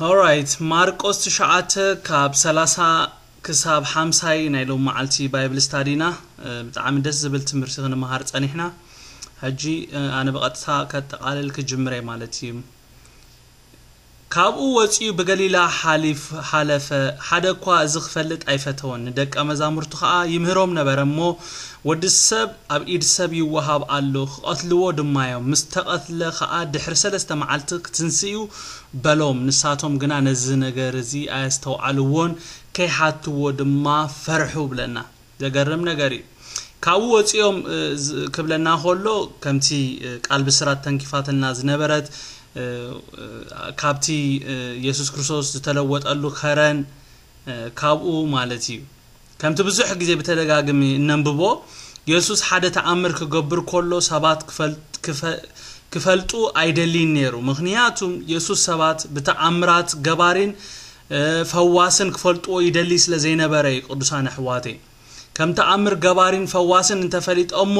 Alright, ማርቆስ ትሽዓተ ካብ ሰላሳ ክሳብ ሓምሳ ናይ ሎም መዓልቲ ባይብል ስታዲና። ብጣዕሚ ደስ ዝብል ትምህርቲ ክንመሃር ጸኒሕና። ሕጂ ኣነ ብቐጥታ ከጠቓልል ክጅምረ ማለት እዩ። ካብኡ ወጺኡ ብገሊላ ሓሊፍ ሓለፈ። ሓደ እኳ እዚ ክፈልጥ ኣይፈተወን። ንደቀ መዛሙርቱ ኸኣ ይምህሮም ነበረ እሞ፣ ወዲ ሰብ ኣብ ኢድ ሰብ ይወሃብ ኣሎ፣ ክቐትልዎ ድማ እዮም። ምስ ተቐትለ ኸኣ ድሕሪ ሰለስተ መዓልቲ ክትንስእዩ በሎም። ንሳቶም ግና ነዚ ነገር እዚ ኣየስተውዓልዎን፣ ከይሓትዎ ድማ ፈርሑ ብለና። ዘገርም ነገር እዩ። ካብኡ ወፂኦም ክብለና ከሎ፣ ከምቲ ቃል ብስራት ተንኪፋትልና ዝነበረት፣ ካብቲ የሱስ ክርስቶስ ዝተለወጠሉ ከረን፣ ካብኡ ማለት እዩ። ከምቲ ብዙሕ ግዜ ብተደጋግሚ እነንብቦ፣ የሱስ ሓደ ተኣምር ክገብር ከሎ ሰባት ክፈልጡ ኣይደልይን ነይሩ። ምኽንያቱም የሱስ ሰባት ብተኣምራት ገባሪን ፈዋስን ክፈልጥዎ ይደሊ ስለ ዘይነበረ እዩ። ቅዱሳን ኣሕዋተይ፣ ከም ተኣምር ገባሪን ፈዋስን እንተፈሊጠ እሞ፣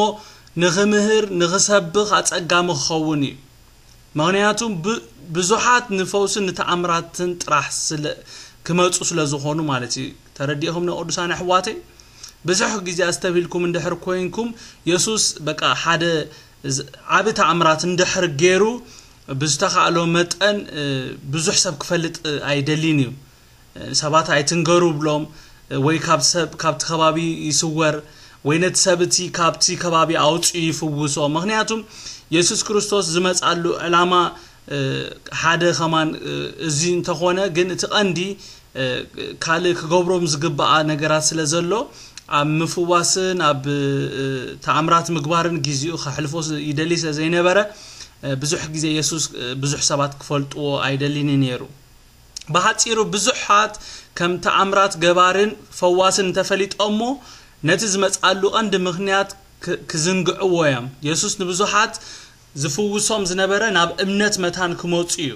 ንኽምህር ንኽሰብኽ ኣጸጋሚ ክኸውን እዩ። ምኽንያቱ ብዙሓት ንፈውስን ንተኣምራትን ጥራሕ ክመፁ ስለ ዝኾኑ ማለት እዩ። ተረዲእኹም ንቅዱሳን ኣሕዋተይ? ብዙሕ ግዜ ኣስተብሂልኩም እንድሕር ኮይንኩም፣ የሱስ በቃ ሓደ ዓቢ ተኣምራት እንድሕር ገይሩ፣ ብዝተኻእሎ መጠን ብዙሕ ሰብ ክፈልጥ ኣይደልን እዩ። ሰባት ኣይትንገሩ ብሎም፣ ወይ ካብ ሰብ ካብቲ ከባቢ ይስወር፣ ወይ ነቲ ሰብ እቲ ካብቲ ከባቢ ኣውፅኡ ይፍውሶ። ምኽንያቱም የሱስ ክርስቶስ ዝመፃሉ ዕላማ ሓደ ከማን እዚ እንተኾነ፣ ግን እቲ ቀንዲ ካልእ ክገብሮም ዝግባኣ ነገራት ስለ ዘሎ፣ ኣብ ምፍዋስን ኣብ ተኣምራት ምግባርን ግዜኡ ከሕልፎ ይደሊ ስለ ዘይነበረ፣ ብዙሕ ግዜ የሱስ ብዙሕ ሰባት ክፈልጥዎ ኣይደልን ነይሩ። ብሓጺሩ ብዙሓት ከም ተኣምራት ገባርን ፈዋስን እንተፈሊጦሞ፣ ነቲ ዝመጽኣሉ ቀንዲ ምኽንያት ክዝንግዕዎ እዮም። የሱስ ንብዙሓት ዝፍውሶም ዝነበረ ናብ እምነት መታን ክመጹ እዩ።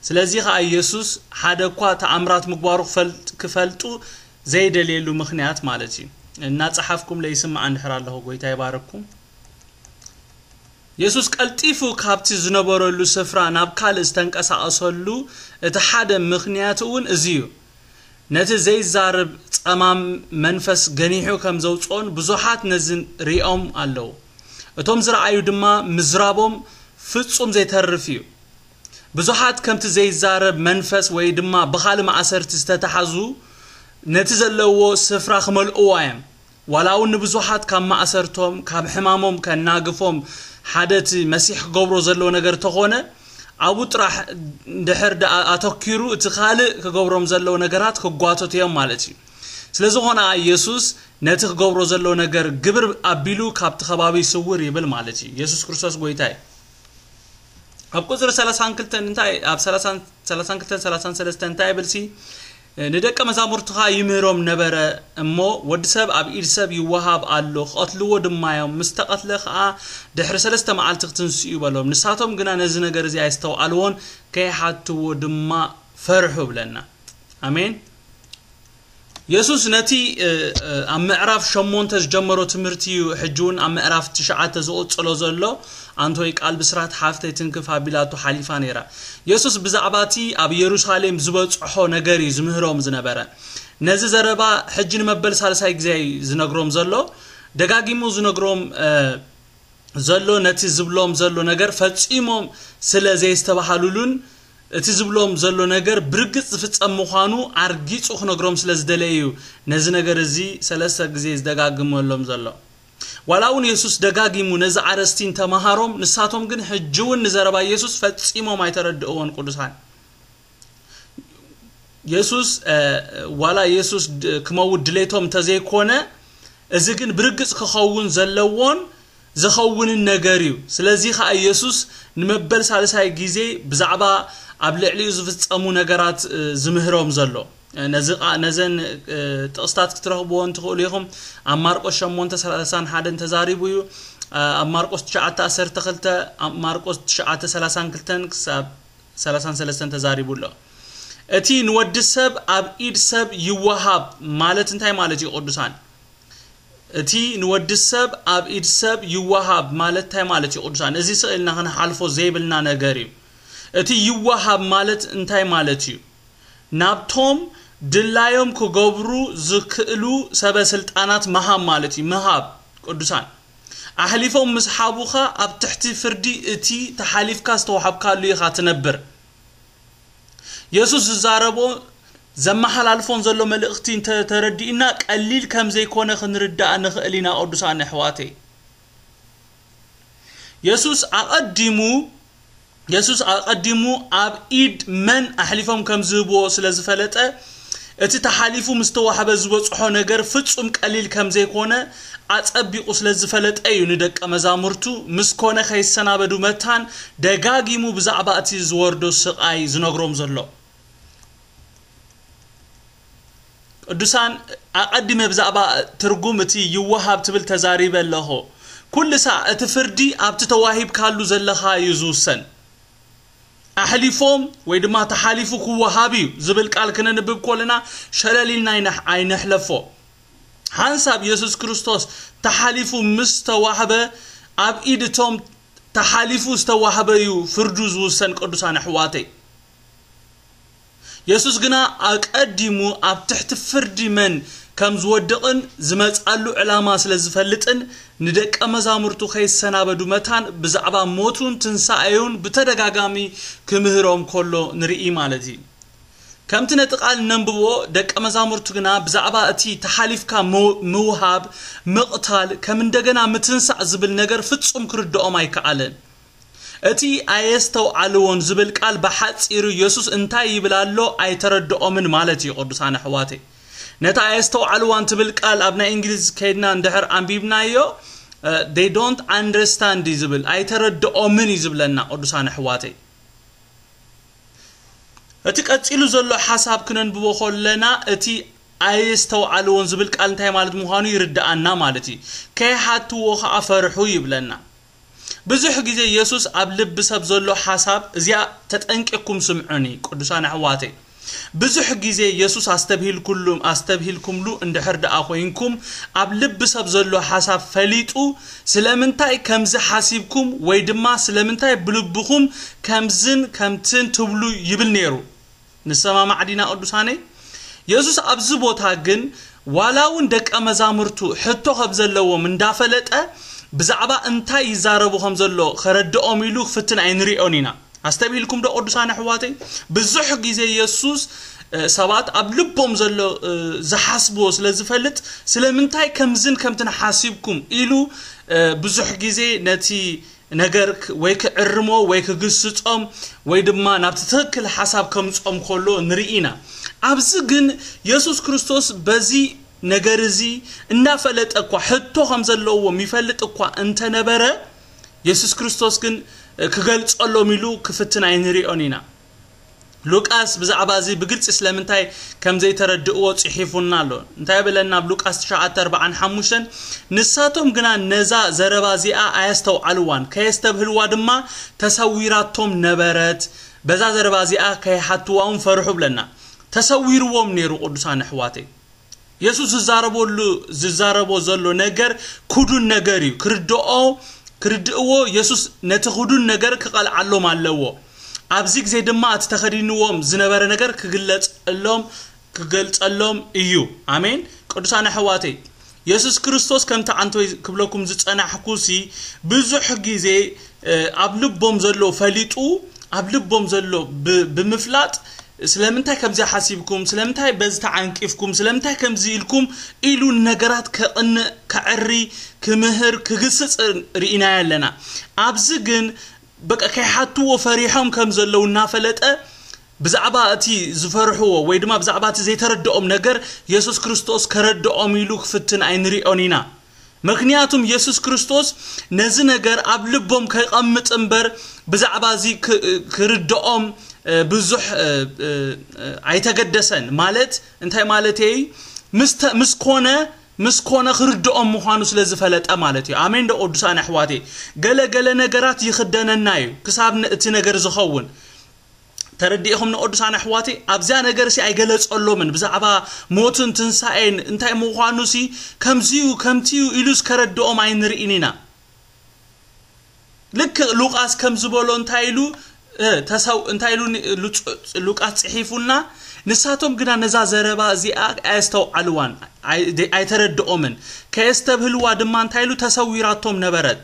ስለዚ ኸኣ የሱስ ሓደ እኳ ተኣምራት ምግባሩ ክፈልጡ ዘይደልየሉ ምኽንያት ማለት እዩ። እናጸሓፍኩም ለይስማዕ እንድሕር ኣለኹ፣ ጎይታ ይባረኩም። የሱስ ቀልጢፉ ካብቲ ዝነበረሉ ስፍራ ናብ ካልእ ዝተንቀሳቐሰሉ እቲ ሓደ ምኽንያት እውን እዚ እዩ። ነቲ ዘይዛረብ ጸማም መንፈስ ገኒሑ ከም ዘውጽኦን ብዙሓት ነዚ ሪኦም ኣለዉ። እቶም ዝረኣዩ ድማ ምዝራቦም ፍጹም ዘይተርፍ እዩ። ብዙሓት ከምቲ ዘይዛረብ መንፈስ ወይ ድማ ብኻልእ ማእሰርቲ ዝተታሕዙ ነቲ ዘለዎ ስፍራ ክመልእዎ እዮም። ዋላ እውን ንብዙሓት ካብ ማእሰርቶም፣ ካብ ሕማሞም ከናግፎም ሓደ እቲ መሲሕ ክገብሮ ዘለዎ ነገር ተኾነ፣ ኣብኡ ጥራሕ እንድሕር ደኣ ኣተኪሩ እቲ ካልእ ክገብሮም ዘለዎ ነገራት ክጓተቱ እዮም ማለት እዩ። ስለ ዝኾነ ኢየሱስ ነቲ ክገብሮ ዘለዎ ነገር ግብር ኣቢሉ ካብቲ ከባቢ ስውር ይብል ማለት እዩ። ኢየሱስ ክርስቶስ ጎይታ እዩ። ኣብ ቁጽሪ ሰላሳን ክልተን እንታይ፣ ኣብ ሰላሳን ሰላሳን ክልተን ሰላሳን ሰለስተን እንታይ ይብል ሲ? ንደቀ መዛሙርትኻ ይምህሮም ነበረ እሞ፣ ወዲ ሰብ ኣብ ኢድ ሰብ ይወሃብ ኣሎ፣ ክቐትልዎ ድማ እዮም፣ ምስ ተቐትለ ኸኣ ድሕሪ ሰለስተ መዓልቲ ክትንስኡ እዩ በሎም። ንሳቶም ግና ነዚ ነገር እዚ ኣይስተውዓልዎን፣ ከይሓትዎ ድማ ፈርሑ ብለና። ኣሜን። የሱስ ነቲ ኣብ ምዕራፍ ሸሞንተ ዝጀመሮ ትምህርቲ እዩ ሕጂ እውን ኣብ ምዕራፍ ትሽዓተ ዝቕጽሎ ዘሎ። ኣንቶይ ቃል ብስራት ሓፍተይ ትንክፍ ኣቢላቶ ሓሊፋ ነይራ። የሱስ ብዛዕባ እቲ ኣብ የሩሳሌም ዝበጽሖ ነገር እዩ ዝምህሮም ዝነበረ። ነዚ ዘረባ ሕጂ ንመበል ሳልሳይ ግዜ እዩ ዝነግሮም ዘሎ። ደጋጊሙ ዝነግሮም ዘሎ ነቲ ዝብሎም ዘሎ ነገር ፈጺሞም ስለ ዘየስተባሃሉሉን እቲ ዝብሎም ዘሎ ነገር ብርግጽ ዝፍጸም ምዃኑ ኣርጊጹ ክነግሮም ስለ ዝደለየ እዩ ነዚ ነገር እዚ ሰለስተ ግዜ ዝደጋግመሎም ዘሎ። ዋላ እውን የሱስ ደጋጊሙ ነዚ ኣረስቲ እንተመሃሮም፣ ንሳቶም ግን ሕጂ እውን ንዘረባ የሱስ ፈጺሞም ኣይተረድእዎን። ቅዱሳን፣ የሱስ ዋላ የሱስ ክመውት ድሌቶም እንተዘይኮነ፣ እዚ ግን ብርግጽ ክኸውን ዘለዎን ዝኸውንን ነገር እዩ። ስለዚ ኸኣ የሱስ ንመበል ሳልሳይ ግዜ ብዛዕባ ኣብ ልዕሊኡ ዝፍጸሙ ነገራት ዝምህሮም ዘሎ። ነዚ ነዘን ጥቕስታት ክትረኽብዎን ትኽእሉ ኢኹም። ኣብ ማርቆስ ሸሞንተ ሰላሳን ሓደን ተዛሪቡ እዩ። ኣብ ማርቆስ ትሽዓተ ዓሰርተ ክልተ፣ ኣብ ማርቆስ ትሽዓተ ሰላሳን ክልተን ክሳብ ሰላሳን ሰለስተን ተዛሪቡ ኣሎ። እቲ ንወዲ ሰብ ኣብ ኢድ ሰብ ይወሃብ ማለት እንታይ ማለት እዩ? ቅዱሳን፣ እቲ ንወዲ ሰብ ኣብ ኢድ ሰብ ይወሃብ ማለት እንታይ ማለት እዩ? ቅዱሳን፣ እዚ ስቕ ኢልና ክንሓልፎ ዘይብልና ነገር እዩ። እቲ ይወሃብ ማለት እንታይ ማለት እዩ? ናብቶም ድላዮም ክገብሩ ዝክእሉ ሰበ ስልጣናት ምሃብ ማለት እዩ። ምሃብ፣ ቅዱሳን ኣሕሊፎም ምስ ሓቡኻ ኣብ ትሕቲ ፍርዲ እቲ ተሓሊፍካ ዝተዋሃብካሉ ኢኻ ትነብር። የሱስ ዝዛረቦ ዘመሓላልፎን ዘሎ መልእኽቲ እንተተረዲእና ቀሊል ከም ዘይኮነ ክንርዳእ ንኽእል ኢና። ቅዱሳን ኣሕዋተይ፣ የሱስ ኣቐዲሙ የሱስ ኣቐዲሙ ኣብ ኢድ መን ኣሕሊፎም ከም ዝህብዎ ስለ ዝፈለጠ፣ እቲ ተሓሊፉ ምስ ተዋህበ ዝበጽሖ ነገር ፍጹም ቀሊል ከም ዘይኮነ ኣጸቢቑ ስለ ዝፈለጠ እዩ ንደቀ መዛሙርቱ ምስ ኮነ ከይሰናበዱ መታን ደጋጊሙ ብዛዕባ እቲ ዝወርዶ ስቓይ ዝነግሮም ዘሎ። ቅዱሳን፣ ኣቐዲመ ብዛዕባ ትርጉም እቲ ይወሃብ ትብል ተዛሪበ ኣለኹ። ኩሉ ሳዕ እቲ ፍርዲ ኣብቲ ተዋሂብካሉ ዘለኻ እዩ ዝውሰን። ኣሕሊፎም ወይ ድማ ተሓሊፉ ክወሃብ እዩ ዝብል ቃል ክነንብብ ከለና ሸለል ኢልና ኣይነሕ-፣ ኣይነሕለፎ። ሓንሳብ የሱስ ክርስቶስ ተሓሊፉ ምስ ተዋህበ፣ ኣብ ኢድ እቶም ተሓሊፉ ዝተዋህበ እዩ ፍርዱ ዝውሰን። ቅዱሳን ኣሕዋተይ፣ የሱስ ግና ኣቀዲሙ ኣብ ትሕቲ ፍርዲ መን ከም ዝወድቕን ዝመጻሉ ዕላማ ስለ ዝፈልጥን ንደቀ መዛሙርቱ ከይሰናበዱ መታን ብዛዕባ ሞቱን ትንሳኤዩን ብተደጋጋሚ ክምህሮም ከሎ ንርኢ ማለት እዩ። ከምቲ ነቲ ቃል ነንብቦ፣ ደቀ መዛሙርቱ ግና ብዛዕባ እቲ ተሓሊፍካ ሞ-፣ ምውሃብ፣ ምቕታል፣ ከም እንደገና ምትንሳእ ዝብል ነገር ፍጹም ክርድኦም ኣይከኣለን። እቲ ኣየስተውዓልዎን ዝብል ቃል ብሓጺሩ የሱስ እንታይ ይብል ኣሎ ኣይተረድኦምን ማለት እዩ። ቅዱሳን ኣሕዋተይ፣ ነቲ ኣየስተውዓልዋን ትብል ቃል ኣብ ናይ እንግሊዝ ከይድና እንድሕር ኣንቢብናዮ፣ እ፣ they don't understand እዩ ዝብል፣ ኣይተረድኦምን እዩ ዝብለና። ቅዱሳን ኣሕዋተይ፣ እቲ ቀጺሉ ዘሎ ሓሳብ ክነንብቦ ከለና እቲ ኣየስተውዓልዎን ዝብል ቃል እንታይ ማለት ምዃኑ ይርድኣና ማለት እዩ። ከይሓትዎ ኸዓ ፈርሑ ይብለና። ብዙሕ ግዜ የሱስ ኣብ ልቢ ሰብ ዘሎ ሓሳብ፣ እዚኣ ተጠንቂቕኩም ስምዑኒ ቅዱሳን ኣሕዋተይ። ብዙሕ ግዜ የሱስ ኣስተብሂልኩሉ-፣ ኣስተብሂልኩምሉ እንድሕር ደኣ ኮይንኩም፣ ኣብ ልቢ ሰብ ዘሎ ሓሳብ ፈሊጡ ስለምንታይ ከምዚ ሓሲብኩም ወይ ድማ ስለምንታይ ብልብኹም ከምዝን ከምትን ትብሉ ይብል ነይሩ። ንሰማማዕ ዲና ቅዱሳነይ? የሱስ ኣብዚ ቦታ ግን ዋላ እውን ደቀ መዛሙርቱ ሕቶ ከም ዘለዎም እንዳፈለጠ ብዛዕባ እንታይ ይዛረቡ ከም ዘሎ ከረድኦም ኢሉ ክፍትን ኣይንሪኦን ኢና። ኣስተብሂልኩም ዶ ቅዱሳን ኣሕዋተይ? ብዙሕ ግዜ የሱስ፣ እ፣ ሰባት ኣብ ልቦም ዘሎ፣ እ፣ ዝሓስብዎ ስለ ዝፈልጥ ስለምንታይ ከምዝን ከምትን ሓሲብኩም ኢሉ፣ እ፣ ብዙሕ ግዜ ነቲ ነገር ክ-፣ ወይ ክዕርሞ ወይ ክግስጾም ወይ ድማ ናብቲ ትኽክል ሓሳብ ከምጾም ከሎ ንርኢ ኢና። ኣብዚ ግን የሱስ ክርስቶስ በዚ ነገር እዚ እናፈለጠ እኳ፣ ሕቶ ከም ዘለዎም ይፈልጥ እኳ እንተነበረ፣ የሱስ ክርስቶስ ግን ክገልጸሎም ኢሉ ክፍትን ኣይንሪኦን ኢና። ሉቃስ ብዛዕባ እዚ ብግልጺ ስለምንታይ ከም ዘይተረድእዎ ጽሒፉና ኣሎ። እንታይ ይብለና ኣብ ሉቃስ ትሽዓተ ኣርብዓን ሓሙሽተን? ንሳቶም ግና ነዛ ዘረባ እዚኣ ኣየስተውዓልዋን፣ ከየስተብህልዋ ድማ ተሰዊራቶም ነበረት። በዛ ዘረባ እዚኣ ከይሓትዋ እውን ፈርሑ ብለና። ተሰዊርዎም ነይሩ፣ ቅዱሳን ኣሕዋተይ። የሱስ ዝዛረበሉ፣ ዝዛረቦ ዘሎ ነገር ክዱን ነገር እዩ። ክርድኦ፣ ክርድእዎ የሱስ ነቲ ክዱን ነገር ክቐልዓሎም ኣለዎ። ኣብዚ ግዜ ድማ እቲ ተኸዲንዎም ዝነበረ ነገር ክግለጸሎም፣ ክገልጸሎም እዩ። ኣሜን። ቅዱሳን ኣሕዋተይ፣ የሱስ ክርስቶስ ከምቲ ዓንቶይ ክብለኩም ዝጸናሕኩሲ ብዙሕ ግዜ፣ እ፣ ኣብ ልቦም ዘሎ ፈሊጡ፣ ኣብ ልቦም ዘሎ ብ-፣ ብምፍላጥ ስለምንታይ ከምዚ ሓሲብኩም፣ ስለምንታይ በዚ ተዓንቂፍኩም፣ ስለምንታይ ከምዚ ኢልኩም ኢሉ ነገራት ከቕንእ፣ ከዕሪ፣ ክምህር፣ ክግስጽ ርኢናዮ ኣለና። ኣብዚ ግን በቃ ከይሓትዎ ፈሪሖም ከም ዘለዉ እናፈለጠ ብዛዕባ እቲ ዝፈርሕዎ ወይ ድማ ብዛዕባ እቲ ዘይተረድኦም ነገር የሱስ ክርስቶስ ከረድኦም ኢሉ ክፍትን ኣይንሪኦን ኢና። ምክንያቱም የሱስ ክርስቶስ ነዚ ነገር ኣብ ልቦም ከይቐምጥ እምበር ብዛዕባ እዚ ክ-፣ ክርድኦም፣ እ፣ ብዙሕ፣ እ፣ እ፣ እ፣ ኣይተገደሰን። ማለት እንታይ ማለት እየ? ምስ ተ-፣ ምስ ኮነ፣ ምስ ኮነ ክርድኦም ምዃኑ ስለ ዝፈለጠ ማለት እዩ። ኣሜን ዶ ቅዱሳን ኣሕዋተይ? ገለ ገለ ነገራት ይኽደነና እዩ ክሳብ ን-፣ እቲ ነገር ዝኸውን። ተረዲእኹም ንቅዱሳን ኣሕዋተይ? ኣብዚኣ ነገር ሲ ኣይገለጸሎምን። ብዛዕባ ሞትን ትንሳኤን እንታይ ምዃኑ ሲ ከምዚዩ ከምቲዩ ኢሉ ዝከረድኦም ኣይንርኢን ኢና። ልክእ ሉቃስ ከም ዝበሎ እንታይ ኢሉ፣ እ፣ ተሰው-፣ እንታይ ኢሉ ኒ-፣ ሉጽ-፣ ሉቃስ ጽሒፉልና? "ንሳቶም ግና ነዛ ዘረባ እዚኣ ኣየስተውዓልዋን፣ ኣይ-፣ ኣይተረድኦምን፣ ከየስተብህልዋ ድማ እንታይ ኢሉ ተሰዊራቶም ነበረት?"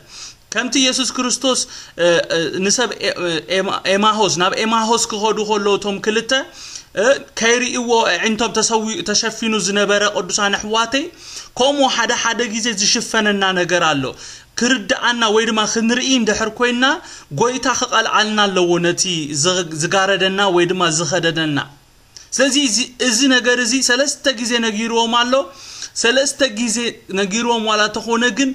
ከምቲ የሱስ ክርስቶስ፣ እ፣ እ፣ ንሰብ ኤ-፣ ኤማ-፣ ኤማሆስ፣ ናብ ኤማሆስ ክኸዱ ከለዉ እቶም ክልተ፣ እ፣ ከይርእይዎ ኣዒንቶም ተሰዊ-፣ ተሸፊኑ ዝነበረ ቅዱሳን ኣሕዋተይ፣ ከምኡ ሓደ ሓደ ግዜ ዝሽፈነና ነገር ኣሎ። ክርድኣና ወይ ድማ ክንርኢ እንድሕር ኮይና፣ ጎይታ ክቐልዓልና ኣለዎ ነቲ ዝ-፣ ዝጋረደና ወይ ድማ ዝኸደደና። ስለዚ እዚ፣ እዚ ነገር እዚ ሰለስተ ግዜ ነጊርዎም ኣሎ። ሰለስተ ግዜ ነጊርዎም ዋላ ተኾነ ግን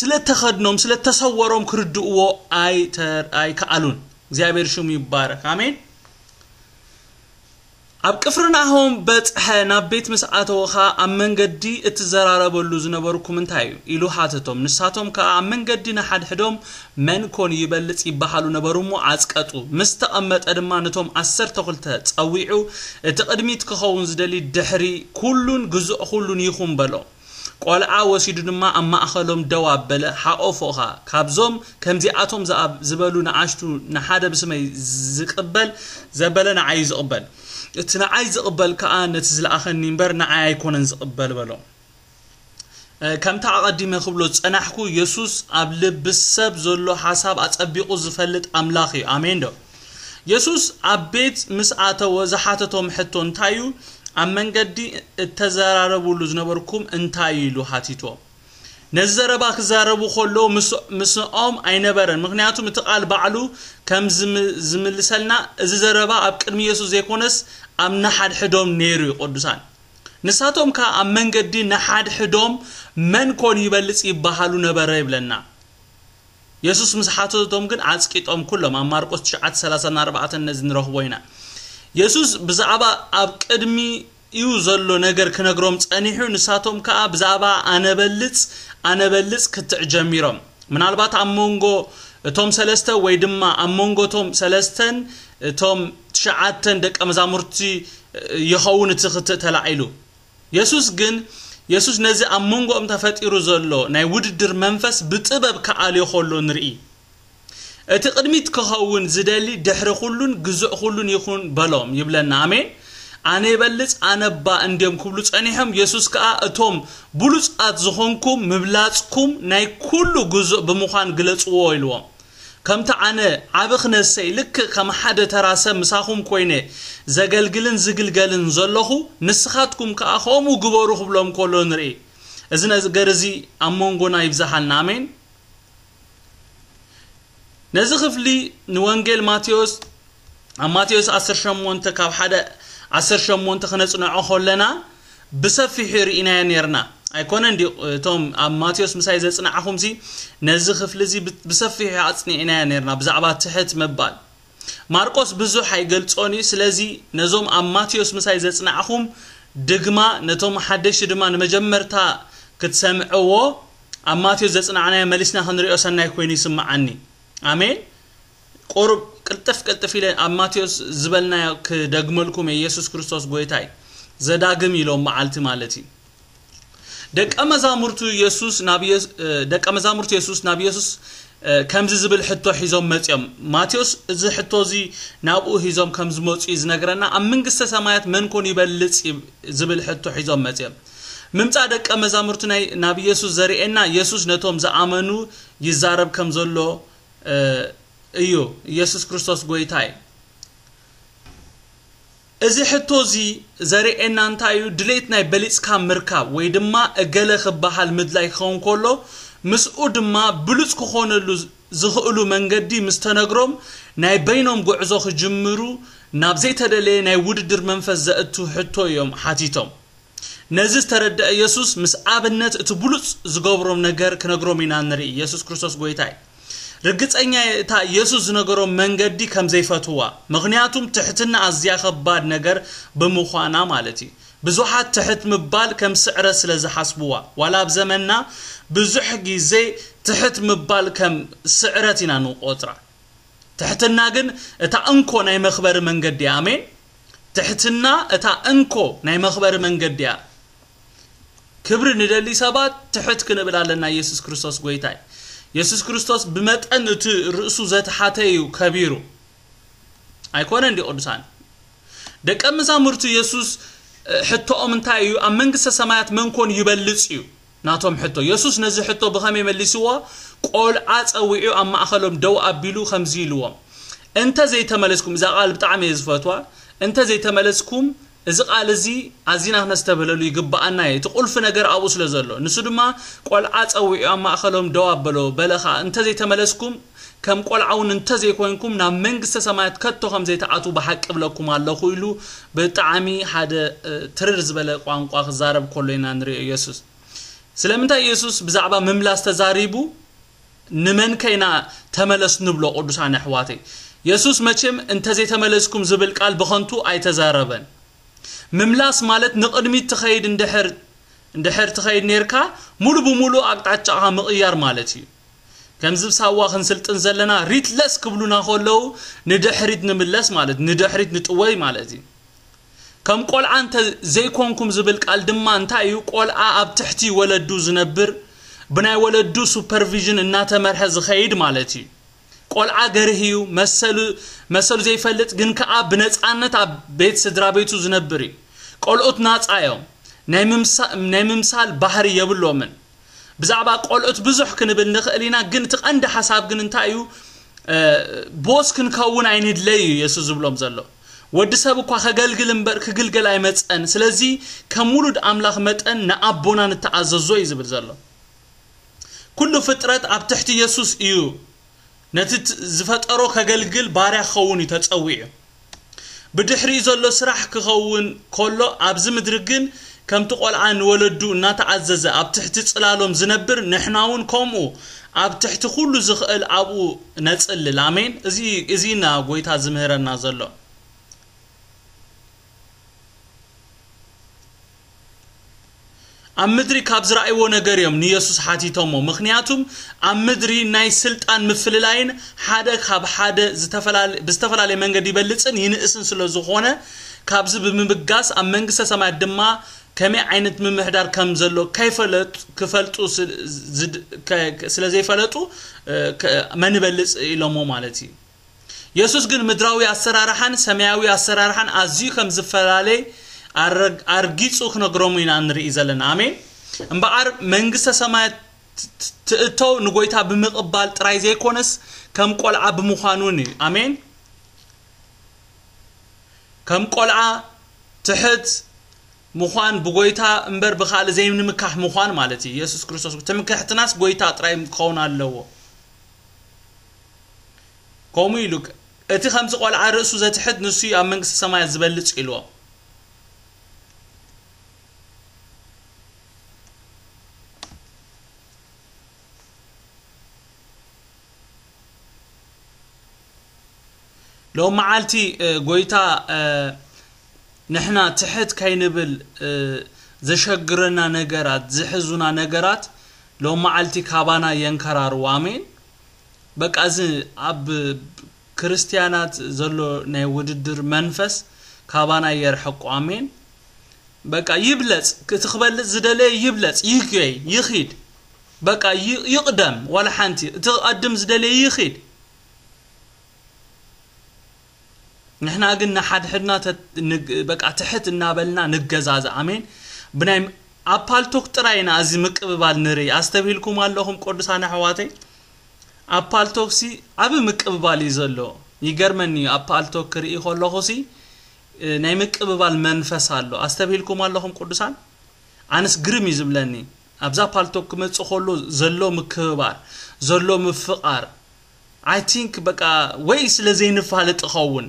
ስለ ተኸድኖም፣ ስለ ተሰወሮም ክርድእዎ ኣይተ-፣ ኣይከኣሉን። እግዚኣብሔር ሽሙ ይባረክ። ኣሜን። ኣብ ቅፍርናሆም በጽሐ፣ ናብ ቤት ምስ ኣተወ ኸኣ፣ "ኣብ መንገዲ እትዘራረበሉ ዝነበርኩም እንታይ እዩ?" ኢሉ ሓተቶም። ንሳቶም ከኣ ኣብ መንገዲ ንሓድሕዶም፣ "መን ኮን ይበልጽ?" ይበሃሉ ነበሩ እሞ ኣጽቀጡ። ምስ ተቐመጠ ድማ ነቶም ዓሰርተ ክልተ ጸዊዑ፣ "እቲ ቅድሚት ክኸውን ዝደሊ ድሕሪ ኩሉን ግዙእ ኩሉን ይኹን" በሎ። ቆልዓ ወሲዱ ድማ ኣብ ማእኸሎም ደው ኣበለ፣ ሓቆፎ ኸኣ። ካብዞም ከምዚኣቶም ዝኣብ-፣ ዝበሉ ንኣሽቱ ንሓደ ብስመይ ዝቕበል ዘበለ ንዓይ ዝቕበል፣ እቲ ንዓይ ዝቕበል ከኣ ነቲ ዝለኣኸኒ እምበር ንዓይ ኣይኮነን ዝቕበል በሎ። እ፣ ከምቲ ኣቐዲመ ክብሎ ዝጸናሕኩ፣ የሱስ ኣብ ልቢ ሰብ ዘሎ ሓሳብ ኣጸቢቑ ዝፈልጥ ኣምላኽ እዩ። ኣሜን ዶ? የሱስ ኣብ ቤት ምስ ኣተወ ዝሓተቶም ሕቶ እንታይ እዩ? "ኣብ መንገዲ እተዘራረብሉ ዝነበርኩም እንታይ እዩ?" ኢሉ ሓቲትዎም። ነዚ ዘረባ ክዛረቡ ከለዉ ምስ-፣ ምስኦም ኣይነበረን። ምኽንያቱም እቲ ቃል ባዕሉ ከም ዝም-፣ ዝምልሰልና፣ እዚ ዘረባ ኣብ ቅድሚ የሱስ ዘይኮነስ ኣብ ነሓድሕዶም ነይሩ እዩ። ቅዱሳን፣ ንሳቶም ከኣ ኣብ መንገዲ ነሓድሕዶም፣ "መን ኮን ይበልጽ?" ይበሃሉ ነበረ ይብለና። የሱስ ምስ ሓተቶም ግን ኣጽቂጦም ኩሎም። ኣብ ማርቆስ ትሽዓተ ሰላሳ ኣርባዕተ ነዚ ንረኽቦ ኢና። የሱስ ብዛዕባ ኣብ ቅድሚ እዩ ዘሎ ነገር ክነግሮም ጸኒሑ፣ ንሳቶም ከኣ ብዛዕባ ኣነ በልጽ፣ ኣነ በልጽ ክትዕ ጀሚሮም። ምናልባት ኣብ መንጎ እቶም ሰለስተ ወይ ድማ ኣብ መንጎ እቶም ሰለስተን እቶም ትሽዓተን ደቀ መዛሙርቲ ይኸውን እቲ ክትዕ ተላዒሉ። የሱስ ግን፣ የሱስ ነዚ ኣብ መንጎኦም ተፈጢሩ ዘሎ ናይ ውድድር መንፈስ ብጥበብ ክኣልዮ ከሎ ንርኢ። "እቲ ቅድሚት ክኸውን ዝደሊ ድሕሪ ኩሉን ግዙእ ኩሉን ይኹን" በሎም ይብለና። ኣሜን። ኣነ ይበልጽ፣ ኣነ እባ እንድዮም ክብሉ ጸኒሖም። የሱስ ከኣ፣ "እቶም ብሉጻት ዝኾንኩም ምብላጽኩም ናይ ኩሉ ግዙእ ብምዃን ግለጽዎ" ኢልዎም። "ከምቲ ኣነ ዓቢ ክነሰይ፣ ልክእ ከም ሓደ ተራ ሰብ ምሳኹም ኮይነ ዘገልግልን ዝግልገልን ዘለኹ፣ ንስኻትኩም ከኣ ከምኡ ግበሩ" ክብሎም ከሎ ንርኢ። እዚ ነገር እዚ ኣብ መንጎና ይብዝሓልና። ኣሜን። ነዚ ክፍሊ ንወንጌል ማቴዎስ፣ ኣብ ማቴዎስ ዓሰርተ ሸሞንተ ካብ ሓደ ዓሰርተ ሸሞንተ ክነጽንዖ ከለና ብሰፊሑ ርኢናዮ ኔርና። ኣይኮነን ድዩ? እቶም ኣብ ማቴዎስ ምሳይ ዘጽናዕኹምሲ ነዚ ክፍሊ እዚ ብ-፣ ብሰፊሑ ኣጽኒዕናዮ ኔርና፣ ብዛዕባ ትሕት ምባል። ማርቆስ ብዙሕ ኣይገልጾን እዩ። ስለዚ ነዞም ኣብ ማቴዎስ ምሳይ ዘጽናዕኹም ድግማ፣ ነቶም ሓደሽቲ ድማ ንመጀመርታ ክትሰምዕዎ፣ ኣብ ማቴዎስ ዘጽናዕናዮ መሊስና ክንሪኦ ሰናይ ኮይኑ ይስምዓኒ። ኣሜን። ቁሩብ ቅልጥፍ ቅልጥፍ ኢለ ኣብ ማቴዎስ ዝበልናዮ ክደግመልኩም እየ። የሱስ ክርስቶስ ጎይታ እዩ። ዘዳግም ኢሎም መዓልቲ ማለት እዩ። ደቀ መዛሙርቱ የሱስ ናብ የስ-፣ እ፣ ደቀ መዛሙርቱ የሱስ ናብ የሱስ፣ እ፣ ከምዚ ዝብል ሕቶ ሒዞም መጺኦም። ማቴዎስ እዚ ሕቶ እዚ ናብኡ ሒዞም ከም ዝመጹ እዩ ዝነግረና። "ኣብ መንግስተ ሰማያት መን ኮን ይበልጽ?" ይብ-፣ ዝብል ሕቶ ሒዞም መጺኦም። ምምጻእ ደቀ መዛሙርቱ ናይ፣ ናብ የሱስ ዘርእየና፣ የሱስ ነቶም ዝኣመኑ ይዛረብ ከም ዘሎ፣ እ፣ እዩ። የሱስ ክርስቶስ ጎይታ እዩ። እዚ ሕቶ እዚ ዘርእየና እንታይ እዩ? ድሌት ናይ በሊጽካ ምርካብ ወይ ድማ እገለ ክበሃል ምድላይ ክኸውን ከሎ፣ ምስኡ ድማ ብሉጽ ክኾነሉ ዝኽእሉ መንገዲ ምስ ተነግሮም፣ ናይ በይኖም ጉዕዞ ክጅምሩ ናብ ዘይተደለየ ናይ ውድድር መንፈስ ዘእቱ ሕቶ እዮም ሓቲቶም። ነዚ ዝተረድአ የሱስ ምስ ኣብነት እቲ ብሉጽ ዝገብሮም ነገር ክነግሮም ኢና ንርኢ። የሱስ ክርስቶስ ጎይታ እዩ። ርግጸኛ እየ እታ የሱስ ዝነገሮም መንገዲ ከም ዘይፈትዋ። ምኽንያቱም ትሕትና ኣዝያ ከባድ ነገር ብምዃና ማለት እዩ። ብዙሓት ትሕት ምባል ከም ስዕረት ስለ ዝሓስብዋ። ዋላ ኣብ ዘመንና ብዙሕ ግዜ ትሕት ምባል ከም ስዕረት ኢና ንቆጽራ። ትሕትና ግን እታ እንኮ ናይ መኽበሪ መንገዲ እያ። ኣሜን። ትሕትና እታ እንኮ ናይ መኽበሪ መንገዲ እያ። ክብሪ ንደሊ ሰባት ትሕት ክንብል ኣለና። የሱስ ክርስቶስ ጎይታ እዩ። የሱስ ክርስቶስ ብመጠን እቲ ርእሱ ዘተሓተ እዩ ከቢሩ። ኣይኮነን ድዩ ቅዱሳን? ደቀ መዛሙርቱ የሱስ ሕቶኦም እንታይ እዩ? ኣብ መንግስተ ሰማያት መን ኮን ይበልጽ እዩ ናቶም ሕቶ። የሱስ ነዚ ሕቶ ብኸመይ መሊስዎ? ቆልዓ ጸዊዑ ኣብ ማእኸሎም ደው ኣቢሉ ከምዚ ኢልዎም፣ እንተ ዘይተመለስኩም፣ እዛ ቃል ብጣዕሚ እየ ዝፈትዋ፣ እንተ ዘይተመለስኩም፣ እዚ ቃል እዚ ኣዚና ክነስተብህለሉ ይግብኣና እዩ። እቲ ቁልፊ ነገር ኣብኡ ስለ ዘሎ፣ ንሱ ድማ ቆልዓ ጸዊዑ ኣብ ማእኸሎም ደው ኣበሎ፣ በለ ኸኣ፣ እንተ ዘይተመለስኩም፣ ከም ቆልዓ እውን እንተ ዘይኮንኩም፣ ናብ መንግስተ ሰማያት ከቶ ከም ዘይትኣትዉ ብሓቂ እብለኩም ኣለኹ ኢሉ ብጣዕሚ ሓደ ትርር ዝበለ ቋንቋ ክዛረብ ከሎ ኢና ንሪኦ የሱስ። ስለምንታይ የሱስ ብዛዕባ ምምላስ ተዛሪቡ? ንመን ከይና ተመለስ ንብሎ ቅዱሳን ኣሕዋተይ? የሱስ መቸም እንተ ዘይተመለስኩም ዝብል ቃል ብኸንቱ ኣይተዛረበን። ምምላስ ማለት ንቕድሚት ትኸይድ እንድሕር እንድሕር ትኸይድ ኔርካ፣ ሙሉ ብሙሉ ኣቅጣጫኻ ምቕያር ማለት እዩ። ከምዚ ብሳዋ ክንስልጥን ዘለና ሪትለስ ክብሉና ከለዉ ንድሕሪት ንምለስ ማለት፣ ንድሕሪት ንጥወይ ማለት እዩ። ከም ቆልዓ እንተ ዘይኮንኩም ዝብል ቃል ድማ እንታይ እዩ? ቆልዓ ኣብ ትሕቲ ወለዱ ዝነብር፣ ብናይ ወለዱ ሱፐርቪዥን እናተመርሐ ዝኸይድ ማለት እዩ። ቆልዓ ገርህ እዩ፣ መሰሉ መሰሉ ዘይፈልጥ ግን ከኣ ብነጻነት ኣብ ቤት ስድራ ቤቱ ዝነብር እዩ። ቆልዑት ናጻ እዮም። ናይ ምምሳ- ናይ ምምሳል ባህሪ የብሎምን። ብዛዕባ ቆልዑት ብዙሕ ክንብል ንኽእል ኢና፣ ግን እቲ ቀንዲ ሓሳብ ግን እንታይ እዩ? ቦስ ክንከውን ኣይንድለይ እዩ የሱስ ዝብሎም ዘሎ። ወዲ ሰብ እኳ ከገልግል እምበር ክግልገል ኣይመጸን። ስለዚ ከም ውሉድ ኣምላኽ መጠን ንኣቦና ንተኣዘዞ እዩ ዝብል ዘሎ። ኩሉ ፍጥረት ኣብ ትሕቲ የሱስ እዩ። ነቲ ት- ዝፈጠሮ ከገልግል ባርያ ክኸውን እዩ ተጸዊዑ። ብድሕሪኡ ዘሎ ስራሕ ክኸውን ከሎ ኣብዚ ምድሪ ግን ከምቲ ቆልዓ ንወለዱ እናተኣዘዘ ኣብ ትሕቲ ጽላሎም ዝነብር ንሕና እውን ከምኡ ኣብ ትሕቲ ኩሉ ዝኽእል ኣብኡ ነጽልል። ኣሜን። እዚ እዚና ጎይታ ዝምህረና ዘሎ። ኣብ ምድሪ ካብ ዝረኣይዎ ነገር እዮም ንየሱስ ሓቲቶሞ። ምኽንያቱም ኣብ ምድሪ ናይ ስልጣን ምፍልላይን ሓደ ካብ ሓደ ዝተፈላለ- ብዝተፈላለየ መንገዲ ይበልጽን ይንእስን ስለ ዝኾነ፣ ካብዚ ብምብጋስ ኣብ መንግስተ ሰማያት ድማ ከመይ ዓይነት ምምሕዳር ከም ዘሎ ከይፈለጡ ክፈልጡ ስ- ዝድ- ከ- ስለ ዘይፈለጡ እ፣ ከ- መን ይበልጽ ኢሎሞ ማለት እዩ። የሱስ ግን ምድራዊ ኣሰራርሓን ሰማያዊ ኣሰራርሓን ኣዝዩ ከም ዝፈላለይ ኣረግ- ኣርጊጹ ክነግሮም ኢና ንርኢ ዘለና። ኣሜን። እምበኣር መንግስተ ሰማያት ት- ት- ትእቶ ንጎይታ ብምቕባል ጥራይ ዘይኮነስ ከም ቆልዓ ብምዃን እውን እዩ። ኣሜን። ከም ቆልዓ ትሕት ምዃን ብጎይታ እምበር ብኻልእ ዘይንምካሕ ምዃን ማለት እዩ። የሱስ ክርስቶስ ትምክሕትናስ ጎይታ ጥራይ ክኸውን ኣለዎ። ከምኡ ኢሉ እቲ ከምዚ ቆልዓ ርእሱ ዘትሕት ንሱ እዩ ኣብ መንግስቲ ሰማያት ዝበልጽ ኢልዎ። ሎም መዓልቲ እ፣ ጎይታ እ፣ ንሕና ትሕት ከይንብል እ፣ ዘሸግረና ነገራት ዝሕዙና ነገራት ሎም መዓልቲ ካባና የንከራርዎ። ኣሜን። በቃ እዚ ኣብ ክርስትያናት ዘሎ ናይ ውድድር መንፈስ ካባና የርሕቆ። ኣሜን። በቃ ይብለጽ፣ እቲ ክበልጽ ዝደለየ ይብለጽ፣ ይገይ፣ ይኺድ። በቃ ይ- ይቕደም፣ ዋላ ሓንቲ እቲ ክቐድም ዝደለየ ይኺድ። ንሕና ግን ንሓድሕድና ተ- ንግ- በቃ ትሕት እናበልና ንገዛዘ። ኣሜን። ብናይ ኣብ ፓልቶክ ጥራይ ኢና እዚ ምቅብባል ንርኢ። ኣስተብሂልኩም ኣለኹም ቅዱሳን ኣሕዋተይ? ኣብ ፓልቶክሲ ዓቢ ምቅብባል እዩ ዘሎ። ይገርመኒ እዩ፣ ኣብ ፓልቶክ ክርኢ ከለኹሲ እ፣ ናይ ምቅብባል መንፈስ ኣሎ። ኣስተብሂልኩም ኣለኹም ቅዱሳን? ኣነስ ግርም እዩ ዝብለኒ። ኣብዛ ፓልቶክ ክመጽእ ከሎ ዘሎ ምክብባር፣ ዘሎ ምፍቓር፣ I think በቃ ወይ ስለ ዘይንፋለጥ ይኸውን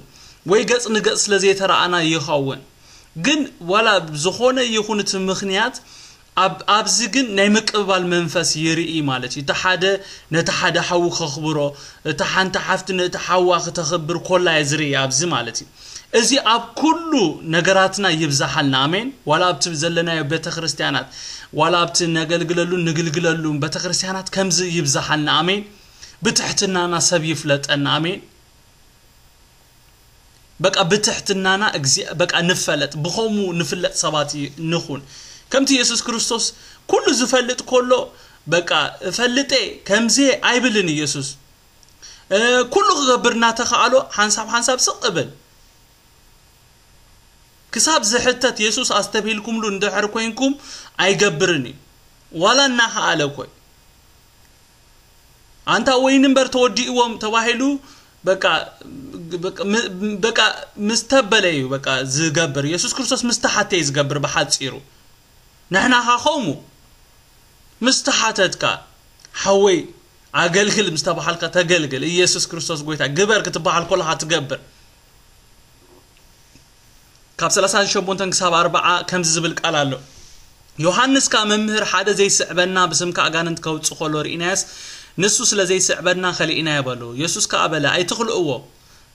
ወይ ገጽ ንገጽ ስለ ዘይተረኣና ይኸውን። ግን ዋላ ዝኾነ ይኹን እቲ ምኽንያት ኣብ ኣብዚ ግን ናይ ምቅብባል መንፈስ ይርኢ ማለት እዩ። እቲ ሓደ ነቲ ሓደ ሓዉ ከኽብሮ፣ እቲ ሓንቲ ሓፍቲ ነቲ ሓዋ ክተኽብር ኮላ እየ ዝርኢ ኣብዚ ማለት እዩ። እዚ ኣብ ኩሉ ነገራትና ይብዛሓልና። ኣሜን። ዋላ ኣብቲ ዘለናዮ ቤተክርስትያናት፣ ዋላ ኣብቲ ነገልግለሉ ንግልግለሉ ቤተክርስትያናት ከምዚ ይብዛሓልና። ኣሜን። ብትሕትናና ሰብ ይፍለጠና። ኣሜን። በቃ ብትሕትናና እግዚ- በቃ ንፈለጥ፣ ብኸምኡ ንፍለጥ ሰባት ይ- ንኹን። ከምቲ የሱስ ክርስቶስ ኩሉ ዝፈልጥ ከሎ በቃ እፈልጠ ከምዚ ኣይብልን። የሱስ እ፣ ኩሉ ክገብር እናተኻእሎ ሓንሳብ ሓንሳብ ስቕ እብል። ክሳብ ዝሕተት የሱስ ኣስተብሂልኩምሉ እንድሕር ኮይንኩም ኣይገብርን እዩ። ዋላ እናኸኣለ ኮይ። ኣንታ ወይኒ እምበር ተወዲእዎም ተባሂሉ በቃ፣ በቃ፣ ም-፣ በቃ ምስ ተበለ እዩ በቃ ዝገብር። የሱስ ክርስቶስ ምስ ተሓተ እዩ ዝገብር ብሓጺሩ። ንሕና ኸ ኸምኡ ምስ ተሓተትካ ሓወይ ኣገልግል ምስ ተባሃልካ ተገልግል። ኢየሱስ ክርስቶስ ጎይታ ግበር ክትበሃል ከለኻ ትገብር። ካብ ሰላሳ ሸሞንተ ክሳብ ኣርብዓ ከምዚ ዝብል ቃል ኣሎ። ዮሃንስ ከኣ መምህር ሓደ ዘይስዕበና ብስምካ ኣጋንንት ከውጽእ ከሎ ርኢናዮስ ንሱ ስለ ዘይስዕበና ከሊእናዮ በሎ። የሱስ ከኣ በለ ኣይትኽልእዎ።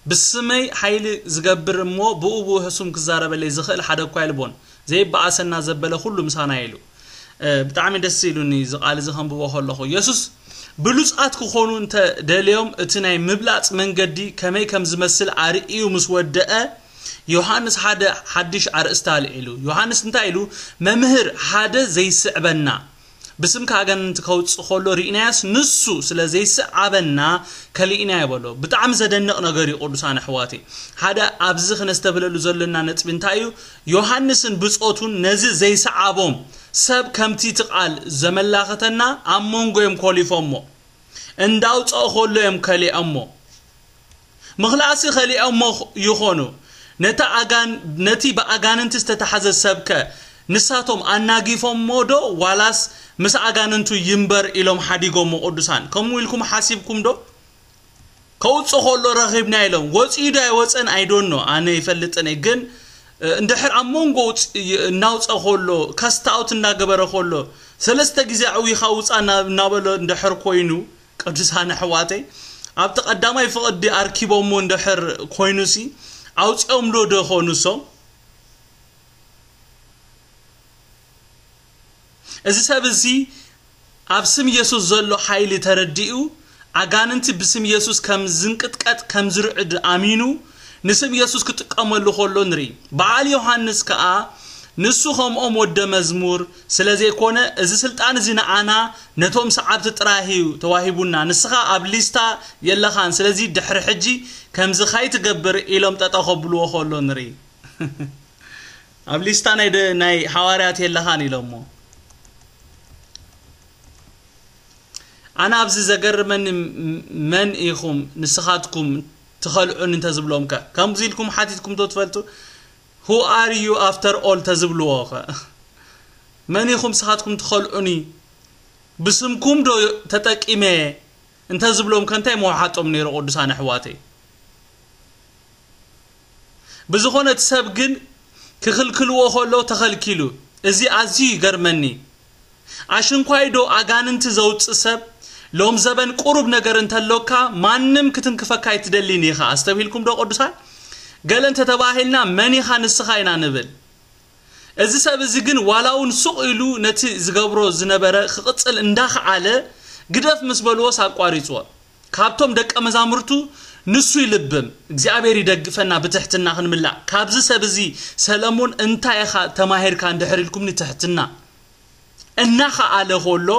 ብስመይ ሓይሊ ዝገብር እሞ ብኡ ብኡ ህሱም ክዛረበለይ ዝኽእል ሓደ እኳ የልቦን። ዘይበኣሰና ዘበለ ኩሉ ምሳና ኢሉ። እ፣ ብጣዕሚ ደስ ኢሉኒ እዚ ቃል እዚ ከንብቦ ከለኹ። የሱስ ብሉጻት ክኾኑ እንተ ደልዮም እቲ ናይ ምብላጽ መንገዲ ከመይ ከም ዝመስል ኣርእዩ ምስ ወደአ ዮሃንስ ሓደ ሓድሽ ኣርእስቲ ኣልዒሉ። ዮሃንስ እንታይ ኢሉ? መምህር ሓደ ዘይስዕበና ብስምካ ኣጋንንቲ ከውጽእ ከሎ ርኢናያስ ንሱ ስለ ዘይስዓበና ከሊእናዮ በሎ። ብጣዕሚ ዘደንቕ ነገር እዩ ቅዱሳን ኣሕዋተይ። ሓደ ኣብዚ ክነስተብህለሉ ዘለና ነጥቢ እንታይ እዩ? ዮሃንስን ብጾቱን ነዚ ዘይሰዓቦም ሰብ ከምቲ እቲ ቃል ዘመላኸተና ኣብ መንጎ እዮም ኮሊፎሞ። እንዳውፀኦ ከሎ እዮም ከሊኦሞ። ምኽላእሲ ከሊኦሞ ይኾኑ። ነቲ ኣጋን-፣ ነቲ ብኣጋንንቲ ዝተታሕዘ ሰብከ ንሳቶም ኣናጊፎሞ ዶ ዋላስ ምስ ኣጋንንቱ ይንበር ኢሎም ሓዲጎሞ ቅዱሳን? ከምኡ ኢልኩም ሓሲብኩም ዶ? ከውፅእ ከሎ ረኺብና ኢሎም። ወፂኡ ዶ ኣይወፀን? ኣይዶኖ፣ ኣነ ይፈልጥን እየ። ግን፣ እ፣ እንድሕር ኣብ መንጎ ውፅ-፣ ይ-፣ እናውፀ ከሎ፣ ከስታውት እናገበረ ከሎ፣ ሰለስተ ግዜ ኣዕዊኻ ውፃ እና-፣ እናበሎ እንድሕር ኮይኑ፣ ቅዱሳን ኣሕዋተይ፣ ኣብቲ ቀዳማይ ፍቕዲ ኣርኪቦሞ እንድሕር ኮይኑሲ፣ ኣውፂኦምሎ ዶ ኾኑ እሶም? እዚ ሰብ እዚ ኣብ ስም የሱስ ዘሎ ሓይሊ ተረዲኡ፣ ኣጋንንቲ ብስም የሱስ ከም ዝንቅጥቀጥ፣ ከም ዝርዕድ ኣሚኑ፣ ንስም የሱስ ክጥቀመሉ ከሎ ንርኢ። በዓል ዮሃንስ ከኣ፣ ንሱ ከምኦም ወደ መዝሙር ስለ ዘይኮነ፣ እዚ ስልጣን እዚ ንዓና ነቶም ሰዓብቲ ጥራይ እዩ ተዋሂቡና። ንስኻ ኣብ ሊስታ የለኻን፣ ስለዚ ድሕሪ ሕጂ ከምዚ ካይትገብር ኢሎም ጠጠው ከብልዎ ከሎ ንርኢ። ኣብ ሊስታ ናይ ደ-፣ ናይ ሓዋርያት የለኻን ኢሎሞ። ኣነ ኣብዚ ዘገርመኒ ም-፣ መን ኢኹም ንስኻትኩም ትኸልዑኒ እንተዝብሎም ከ? ከምዚ ኢልኩም ሓቲትኩም ዶ ትፈልጡ? Who are you after all ተዝብልዎ ከ? መን ኢኹም ንስኻትኩም ትኸልዑኒ? ብስምኩም ዶ ተጠቂመ እንተዝብሎም ከ እንታይ ምውሓጦም ነይሩ ቅዱሳን ኣሕዋተይ? ብዝኾነ እቲ ሰብ ግን ክኽልክልዎ ከሎ ተኸልኪሉ። እዚ ኣዝዩ ይገርመኒ። ኣሽንኳይ ዶ ኣጋንንቲ ዘውጽእ ሰብ ሎም ዘበን ቁሩብ ነገር እንተሎካ ማንም ክትንክፈካ ኣይትደልን ኢኻ። ኣስተብሂልኩም ዶ ቅዱሳን? ገለ እንተተባሂልና መን ኢኻ ንስኻ ኢና ንብል። እዚ ሰብ እዚ ግን ዋላ እውን ሱቕ ኢሉ ነቲ ዝገብሮ ዝነበረ ክቕጽል እንዳኸኣለ ግደፍ ምስ በልዎስ ኣቋሪጽዎ። ካብቶም ደቀ መዛሙርቱ ንሱ ይልብም። እግዚኣብሔር ይደግፈና ብትሕትና ክንምላእ። ካብዚ ሰብ እዚ ሰለሙን እንታይ ኢኻ ተማሂርካ እንድሕር ኢልኩምኒ ትሕትና። እናኸኣለ ከሎ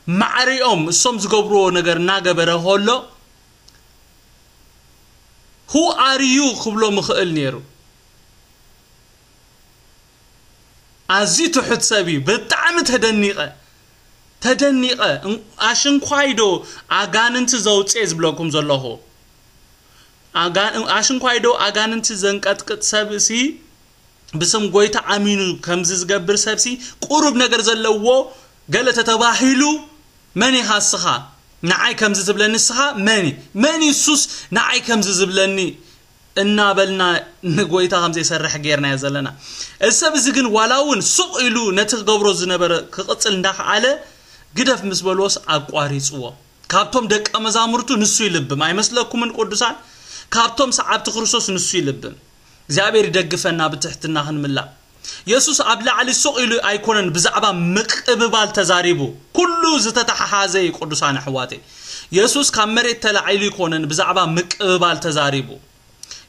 ማዕሪኦም እሶም ዝገብርዎ ነገር እናገበረ ከሎ Who are you ክብሎ ምኽእል ነይሩ። ኣዝዩ ትሑት ሰብ እዩ። ብጣዕሚ ተደኒቐ፣ ተደኒቐ። እን-፣ ኣሽንኳይ ዶ ኣጋንንቲ ዘውፅእ ዝብለኩም ዘለኹ? ኣጋ-፣ ኣሽንኳይ ዶ ኣጋንንቲ ዘንቀጥቅጥ ሰብ ሲ ብስም ጎይታ ኣሚኑ ከምዚ ዝገብር ሰብ ሲ ቁሩብ ነገር ዘለዎ ገለ ተተባሂሉ መን ኢኻ እስኻ ንዓይ ከምዚ ዝብለኒ? እስኻ መን እዩ? መን እዩ እሱስ ንዓይ ከምዚ ዝብለኒ? እናበልና ንጎይታ ከም ዘይሰርሕ ጌርናዮ ዘለና። እዚ ሰብ እዚ ግን ዋላ እውን ሱቕ ኢሉ ነቲ ክገብሮ ዝነበረ ክቕጽል እንዳኸኣለ ግደፍ ምስ በልዎስ ኣቋሪጽዎ። ካብቶም ደቀ መዛሙርቱ ንሱ ይልብም ኣይመስለኩምን ቅዱሳን? ካብቶም ሰዓብቲ ክርስቶስ ንሱ ይልብም። እግዚኣብሔር ይደግፈና ብትሕትና ክንምላእ። የሱስ ኣብ ላዕሊ ሱቕ ኢሉ ኣይኮነን ብዛዕባ ምቅብባል ተዛሪቡ። ኩሉ ዝተተሓሓዘ እዩ ቅዱሳን ኣሕዋተይ። የሱስ ካብ መሬት ተላዒሉ ኣይኮነን ብዛዕባ ምቅብባል ተዛሪቡ።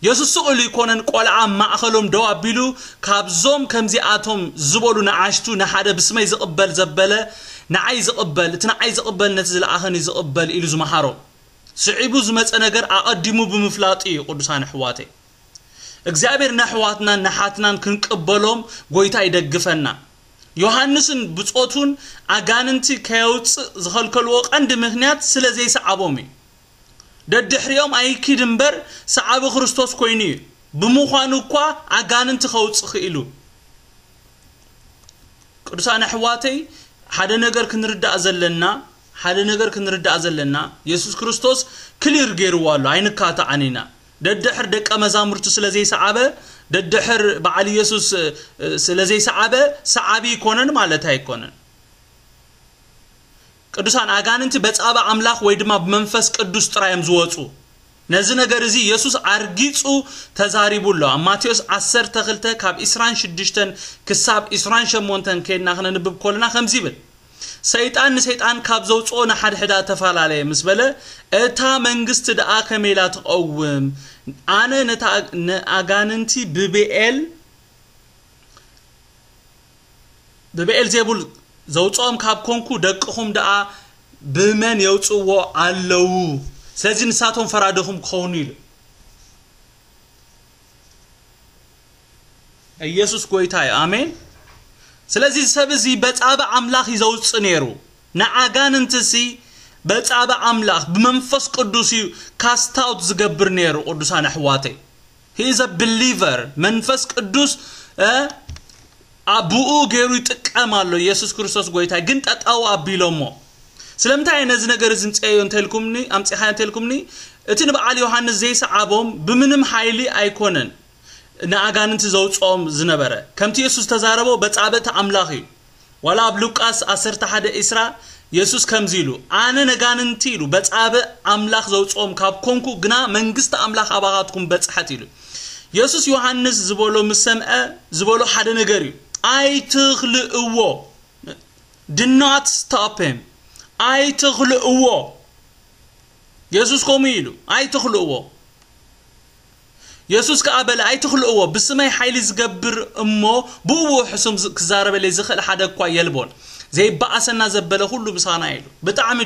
የሱስ ሱቕ ኢሉ ኣይኮነን ቆልዓ ኣብ ማእኸሎም ደው ኣቢሉ ካብዞም ከምዚኣቶም ዝበሉ ንኣሽቱ ንሓደ ብስመይ ዝቕበል ዘበለ ንዓይ ዝቕበል፣ እቲ ንዓይ ዝቕበል ነቲ ዝለኣኸኒ ዝቕበል ኢሉ ዝመሃሮም። ስዒቡ ዝመጸ ነገር ኣቐዲሙ ብምፍላጡ እዩ። ቅዱሳን ኣሕዋተይ፣ እግዚኣብሔር ነሕዋትናን ነሓትናን ክንቅበሎም ጎይታ ይደግፈና። ዮሃንስን ብጾቱን ኣጋንንቲ ከየውጽእ ዝኸልከልዎ ቀንዲ ምኽንያት ስለ ዘይሰዓቦም እዩ። ደድሕሪኦም ኣይኪድ እምበር ሰዓቢ ክርስቶስ ኮይኑ እዩ። ብምዃኑ እኳ ኣጋንንቲ ከውጽእ ክኢሉ። ቅዱሳን ኣሕዋተይ፣ ሓደ ነገር ክንርዳእ ዘለና ሓደ ነገር ክንርዳእ ዘለና፣ የሱስ ክርስቶስ ክሊር ገይርዎ ኣሎ። ኣይንካታዓን ኢና። ደድሕር ደቀ መዛሙርቲ ስለ ዘይሰዓበ፣ ደድሕር በዓል የሱስ ስለ ዘይሰዓበ ሰዓቢ ኣይኮነን ማለት ኣይኮነን። ቅዱሳን ኣጋንንቲ በጻባ ኣምላኽ ወይ ድማ ብመንፈስ ቅዱስ ጥራይ እዮም ዝወጹ። ነዚ ነገር እዚ የሱስ ኣርጊጹ ተዛሪቡ ኣሎ። ኣብ ማቴዎስ ዓሰርተ ክልተ ካብ ዕስራን ሽዱሽተን ክሳብ ዕስራን ሸሞንተን ከይድና ክነንብብ ከለና ከምዚ ይብል፣ ሰይጣን ንሰይጣን ካብ ዘውጽኦ ንሓድሕዳ ተፈላለየ ምስ በለ፣ እታ መንግስቲ ደኣ ከመይ ኢላ ትቐውም? ኣነ ነታ ንኣጋንንቲ ብብኤል ብብኤልዜቡል ዘውፅኦም ካብ ኮንኩ ደቅኹም ደኣ ብመን የውፅዎ ኣለዉ? ስለዚ ንሳቶም ፈራድኹም ክኸውን ኢሉ። ኢየሱስ ጎይታ እዩ። ኣሜን። ስለዚ ሰብ እዚ በጻብእ ኣምላኽ እዩ ዘውፅእ ነይሩ። ንኣጋንንትሲ በጻብእ ኣምላኽ ብመንፈስ ቅዱስ እዩ ካስታውት ዝገብር ነይሩ። ቅዱሳን ኣሕዋተይ፣ he is a believer። መንፈስ ቅዱስ እ ኣብኡ ገይሩ ይጥቀም ኣሎ። ኢየሱስ ክርስቶስ ጎይታ ግን ጠጣው ኣቢሎሞ። ስለምንታይ ነዚ ነገር እዚ ምፅአዮ እንተልኩምኒ ኣምፅኻዮ እንተልኩምኒ፣ እቲ ንበዓል ዮሃንስ ዘይሰዓቦም ብምንም ሓይሊ ኣይኮነን ንኣጋንንቲ ዘውፅኦም ዝነበረ። ከምቲ የሱስ ዝተዛረቦ በጻብእቲ ኣምላኽ እዩ። ዋላ ኣብ ሉቃስ ዓሰርተ ሓደ ዕስራ የሱስ ከምዚ ኢሉ፣ ኣነ ነጋንንቲ ኢሉ በጻብእ ኣምላኽ ዘውፅኦም ካብ ኮንኩ ግና መንግስቲ ኣምላኽ ኣባኻትኩም በጽሐት ኢሉ። የሱስ ዮሃንስ ዝበሎ ምስ ሰምዐ ዝበሎ ሓደ ነገር እዩ። ኣይትኽልእዎ። Do not stop him። ኣይትኽልእዎ። የሱስ ከምኡ ኢሉ፣ ኣይትኽልእዎ። የሱስ ከኣ በለ፣ ኣይትኽልእዎ፣ ብስመይ ሓይሊ ዝገብር እሞ ብእኡ ሕሱም ክዛረበለይ ዝኽእል ሓደ እኳ የልቦን። ዘይበኣሰና ዘበለ ኩሉ ምሳና ኢሉ። ብጣዕሚ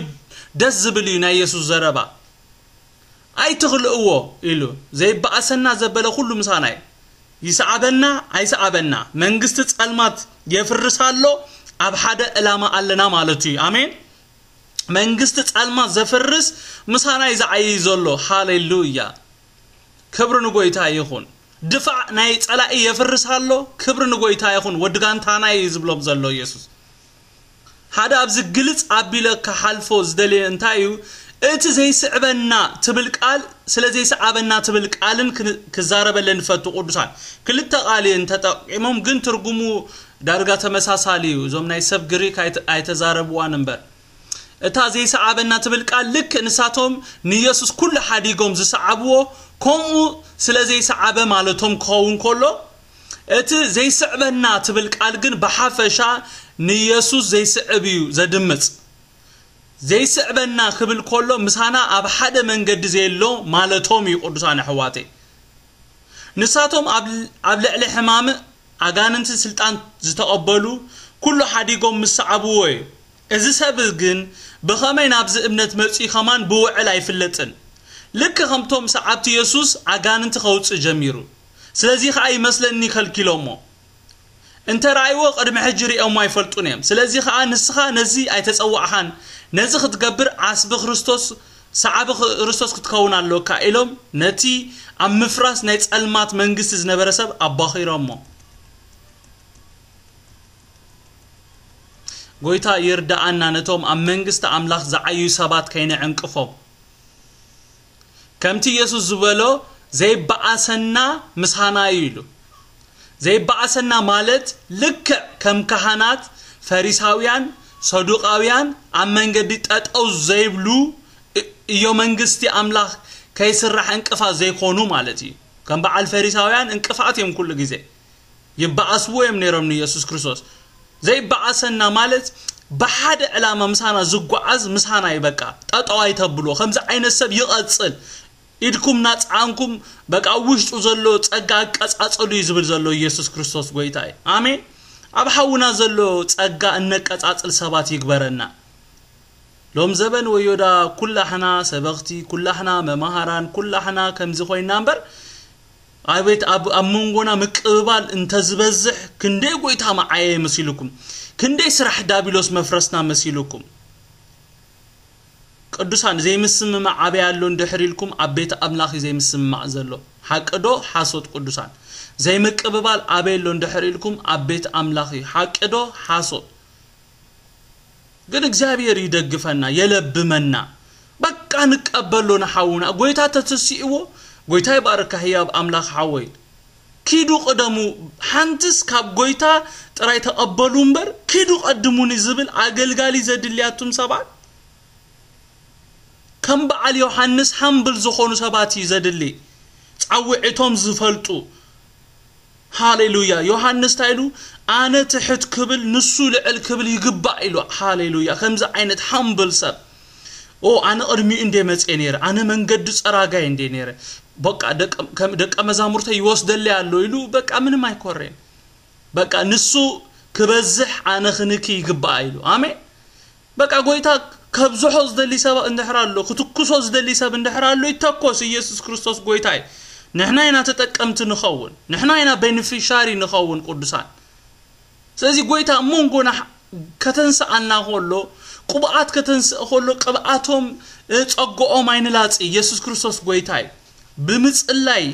ደስ ዝብል እዩ ናይ የሱስ ዘረባ። ኣይትኽልእዎ ኢሉ። ዘይበኣሰና ዘበለ ኩሉ ምሳና እዩ። ይሰዓበና ኣይሰዓበና፣ መንግስቲ ጸልማት የፍርስ ኣሎ፣ ኣብ ሓደ ዕላማ ኣለና ማለቱ እዩ። ኣሜን። መንግስቲ ጸልማት ዘፍርስ ምሳና እዩ ዝዓይይ ዘሎ። ሃሌሉያ። ክብሪ ንጎይታ ይኹን። ድፋዕ ናይ ጸላኢ የፍርስ ኣሎ። ክብሪ ንጎይታ ይኹን። ወዲ ጋንታና እዩ ዝብሎም ዘሎ ኢየሱስ። ሓደ ኣብዚ ግልጽ ኣቢለ ክሓልፎ ዝደልየ እንታይ እዩ? እቲ ዘይስዕበና ትብል ቃል ስለ ዘይሰዓበና ትብል ቃልን ክን-፣ ክዛረበለን ንፈቱ። ቅዱሳን ክልተ ቃል እየን ተጠቂሞም፣ ግን ትርጉሙ ዳርጋ ተመሳሳሊ እዩ። እዞም ናይ ሰብ ግሪክ ኣይተ-፣ ኣይተዛረብዋን እምበር፣ እታ ዘይሰዓበና ትብል ቃል ልክ ንሳቶም ንየሱስ ኩሉ ሓዲጎም ዝሰዓብዎ፣ ከምኡ ስለ ዘይሰዓበ ማለቶም ክኸውን ከሎ፣ እቲ ዘይስዕበና ትብል ቃል ግን ብሓፈሻ ንየሱስ ዘይስዕብ እዩ ዘድምጽ። ዘይስዕበና ክብል ከሎ ምሳና ኣብ ሓደ መንገዲ ዘየሎ ማለቶም እዩ። ቅዱሳን ኣሕዋተይ፣ ንሳቶም ኣብ፣ ኣብ ልዕሊ ሕማም ኣጋንንቲ ስልጣን ዝተቐበሉ ኩሉ ሓዲጎም ምስ ሰዓብዎ እዩ። እዚ ሰብ ግን ብኸመይ ናብዚ እምነት መጺኡ ከማን ብውዕል ኣይፍለጥን። ልክ ከምቶም ሰዓብቲ የሱስ ኣጋንንቲ ከውጽእ ጀሚሩ። ስለዚ ኸኣ ይመስለኒ ከልኪሎሞ። እንተ ረኣይዎ ቅድሚ ሕጂ ሪኦሞ ኣይፈልጡን እዮም። ስለዚ ኸኣ ንስኻ ነዚ ኣይተጸዋዕኻን፣ ነዚ ክትገብር ዓስቢ ክርስቶስ፣ ሰዓቢ ክርስቶስ ክትከውን ኣለካ ኢሎም ነቲ ኣብ ምፍራስ ናይ ጸልማት መንግስቲ ዝነበረ ሰብ ኣባኺሮሞ። ጎይታ ይርዳኣና ነቶም ኣብ መንግስቲ ኣምላኽ ዝዓዩ ሰባት ከይንዕንቅፎም። ከምቲ ኢየሱስ ዝበሎ ዘይበኣሰና ምሳና እዩ ኢሉ። ዘይበኣሰና ማለት ልክዕ ከም ካህናት፣ ፈሪሳውያን፣ ሰዱቃውያን ኣብ መንገዲ ጠጠው ዘይብሉ እ-፣ እዮ መንግስቲ ኣምላኽ ከይስራሕ እንቅፋት ዘይኮኑ ማለት እዩ። ከም በዓል ፈሪሳውያን እንቅፋት እዮም ኩሉ ግዜ። ይበኣስዎ እዮም ነይሮም ንኢየሱስ ክርስቶስ። ዘይበኣሰና ማለት ብሓደ ዕላማ ምሳና ዝጓዓዝ ምሳና እዩ። በቃ ጠጠው ኣይተብሎ። ከምዚ ዓይነት ሰብ ይቐጽል። ኢድኩም ናጽዓንኩም በቃ ኣብ ውሽጡ ዘሎ ጸጋ ኣቀጻጽሉ እዩ ዝብል ዘሎ ኢየሱስ ክርስቶስ ጎይታ እዩ። ኣሜን። ኣብ ሓውና ዘሎ ጸጋ እነቀጻጽል ሰባት ይግበረና። ሎም ዘበን ወዮዳ ኩላሕና ሰበኽቲ፣ ኩላሕና መማሃራን፣ ኩላሕና ከምዚ ኮይና እምበር፣ ኣቤት ኣብ ኣብ መንጎና ምቅብባል እንተዝበዝሕ ክንደይ ጎይታ መዓየ መሲልኩም፣ ክንደይ ስራሕ ዳቢሎስ መፍረስና መሲልኩም። ቅዱሳን ዘይምስምማዕ ኣበይ ኣሎ እንድሕር ኢልኩም ኣብ ቤት ኣምላኽ እዩ ዘይምስምማዕ ዘሎ። ሓቂ ዶ ሓሶት? ቅዱሳን ዘይምቅብባል ኣበይ ኣሎ እንድሕር ኢልኩም ኣብ ቤት ኣምላኽ እዩ። ሓቂ ዶ ሓሶት? ግን እግዚኣብሔር ይደግፈና፣ የለብመና። በቃ ንቀበሎ ንሓውና። ጎይታ ተተሲእዎ፣ ጎይታ ይባርካ ህያብ ኣምላኽ ሓወይ። ኪዱ ቅደሙ። ሓንትስ ካብ ጎይታ ጥራይ ተቐበሉ እምበር ኪዱ ቀድሙኒ ዝብል ኣገልጋሊ ዘድልያቱም ሰባት ከም በዓል ዮሃንስ ሃምብል ዝኾኑ ሰባት እዩ ዘድሊ። ጻውዒቶም ዝፈልጡ። ሃሌሉያ። ዮሃንስ እንታይ ኢሉ? ኣነ ትሕት ክብል ንሱ ልዕል ክብል ይግባእ ኢሉ። ሃሌሉያ። ከምዚ ዓይነት ሃምብል ሰብ። ኦ ኣነ ቅድሚኡ እንደ መጽየ ነይረ፣ ኣነ መንገዲ ጸራጋይ እንደ ነይረ፣ በቃ ደቀ ከም ደቀ መዛሙርተ ይወስደለይ ኣሎ ኢሉ በቃ ምንም ኣይኮሬን። በቃ ንሱ ክበዝሕ ኣነ ክንኪ ይግባኣ ኢሉ። ኣሜን። በቃ ጎይታ ከብዝሖ ዝደሊ ሰብ እንድሕር ኣሎ፣ ክትኩሶ ዝደሊ ሰብ እንድሕር ኣሎ ይተኮስ። ኢየሱስ ክርስቶስ ጎይታ እዩ። ንሕና ኢና ተጠቀምቲ ንኸውን፣ ንሕና ኢና ቤኒፊሻሪ ንኸውን ቅዱሳን። ስለዚ ጎይታ ኣብ መንጎና ከተንስኣና ከሎ፣ ቅብኣት ከተንስእ ከሎ ቅብኣቶም ጸግኦም ኣይንላጽ። ኢየሱስ ክርስቶስ ጎይታ እዩ። ብምጽላይ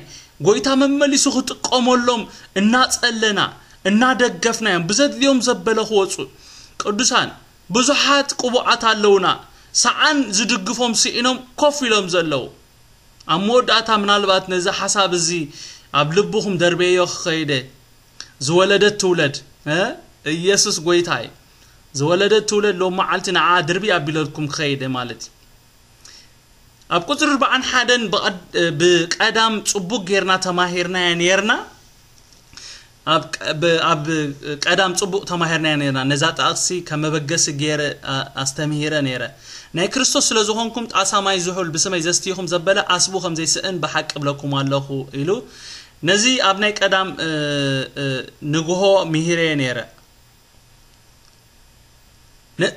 ጎይታ መመሊሱ ክጥቀመሎም እናጸለና እናደገፍናዮም ብዘድልዮም ዘበለ ክወጹ። ቅዱሳን ብዙሓት ቅቡዓት ኣለውና፣ ሰዓን ዝድግፎም ስኢኖም ኮፍ ኢሎም ዘለዉ። ኣብ መወዳእታ ምናልባት ነዚ ሓሳብ እዚ ኣብ ልብኹም ደርበዮ ክኸይደ ዝወለደት ትውለድ እ ኢየሱስ ጎይታ እዩ። ዝወለደት ትውለድ ሎም መዓልቲ ንዓ ድርቢ ኣቢለኩም ክኸይደ ማለት እዩ። ኣብ ቁፅሪ ኣርባዓን ሓደን ብቐዳም ፅቡቅ ጌርና ተማሂርናያ ኔርና። ኣብ ቀዳም ፅቡቅ ተማሂርናያ ኔርና። ነዛ ጠቕሲ ከም መበገሲ ጌረ ኣስተምሂረ ኔረ። ናይ ክርስቶስ ስለ ዝኾንኩም ጣሳ ማይ ዝሑል ብስመይ ዘስትይኹም ዘበለ ኣስቡ ከም ዘይስእን ብሓቂ እብለኩም ኣለኹ ኢሉ። ነዚ ኣብ ናይ ቀዳም ንግሆ ምሂረየ ኔረ።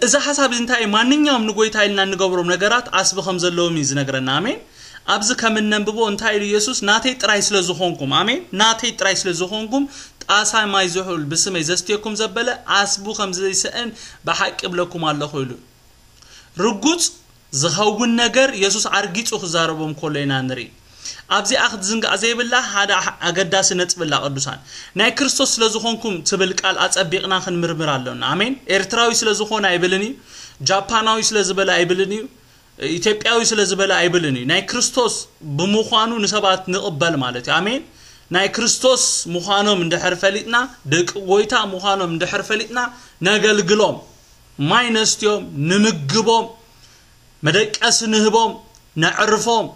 እዚ ሓሳብ እዚ እንታይ እዩ? ማንኛውም ንጎይታ ኢልና እንገብሮም ነገራት ኣስቢ ከም ዘለዎም እዩ ዝነግረና። ኣሜን። ኣብዚ ከም እነንብቦ እንታይ ኢሉ ኢየሱስ? ናተይ ጥራይ ስለ ዝኾንኩም፣ ኣሜን፣ ናተይ ጥራይ ስለ ዝኾንኩም ጣሳ ማይ ዝሑል ብስመይ ዘስትየኩም ዘበለ ኣስቡ ከም ዘይስእን ብሓቂ እብለኩም ኣለኹ ኢሉ። ርጉጽ ዝኸውን ነገር የሱስ ኣርጊጹ ክዛረቦም ከሎ ኢና ንርኢ። ኣብዚኣ ክትዝንጋዕ ዘይብላ ሓደ ኣገዳሲ ነጥቢ ኣላ ቅዱሳን። ናይ ክርስቶስ ስለ ዝኾንኩም ትብል ቃል ኣጸቢቕና ክንምርምር ኣሎና። ኣሜን። ኤርትራዊ ስለ ዝኾነ ኣይብልን እዩ። ጃፓናዊ ስለ ዝበለ ኣይብልን እዩ። ኢትዮጵያዊ ስለ ዝበለ ኣይብልን እዩ። ናይ ክርስቶስ ብምዃኑ ንሰባት ንቕበል ማለት እዩ። ኣሜን። ናይ ክርስቶስ ምዃኖም እንድሕር ፈሊጥና፣ ደቂ ጎይታ ምዃኖም እንድሕር ፈሊጥና፣ ነገልግሎም። ማይ ነስትዮም፣ ንምግቦም፣ መደቀሲ ንህቦም፣ ነዕርፎም፣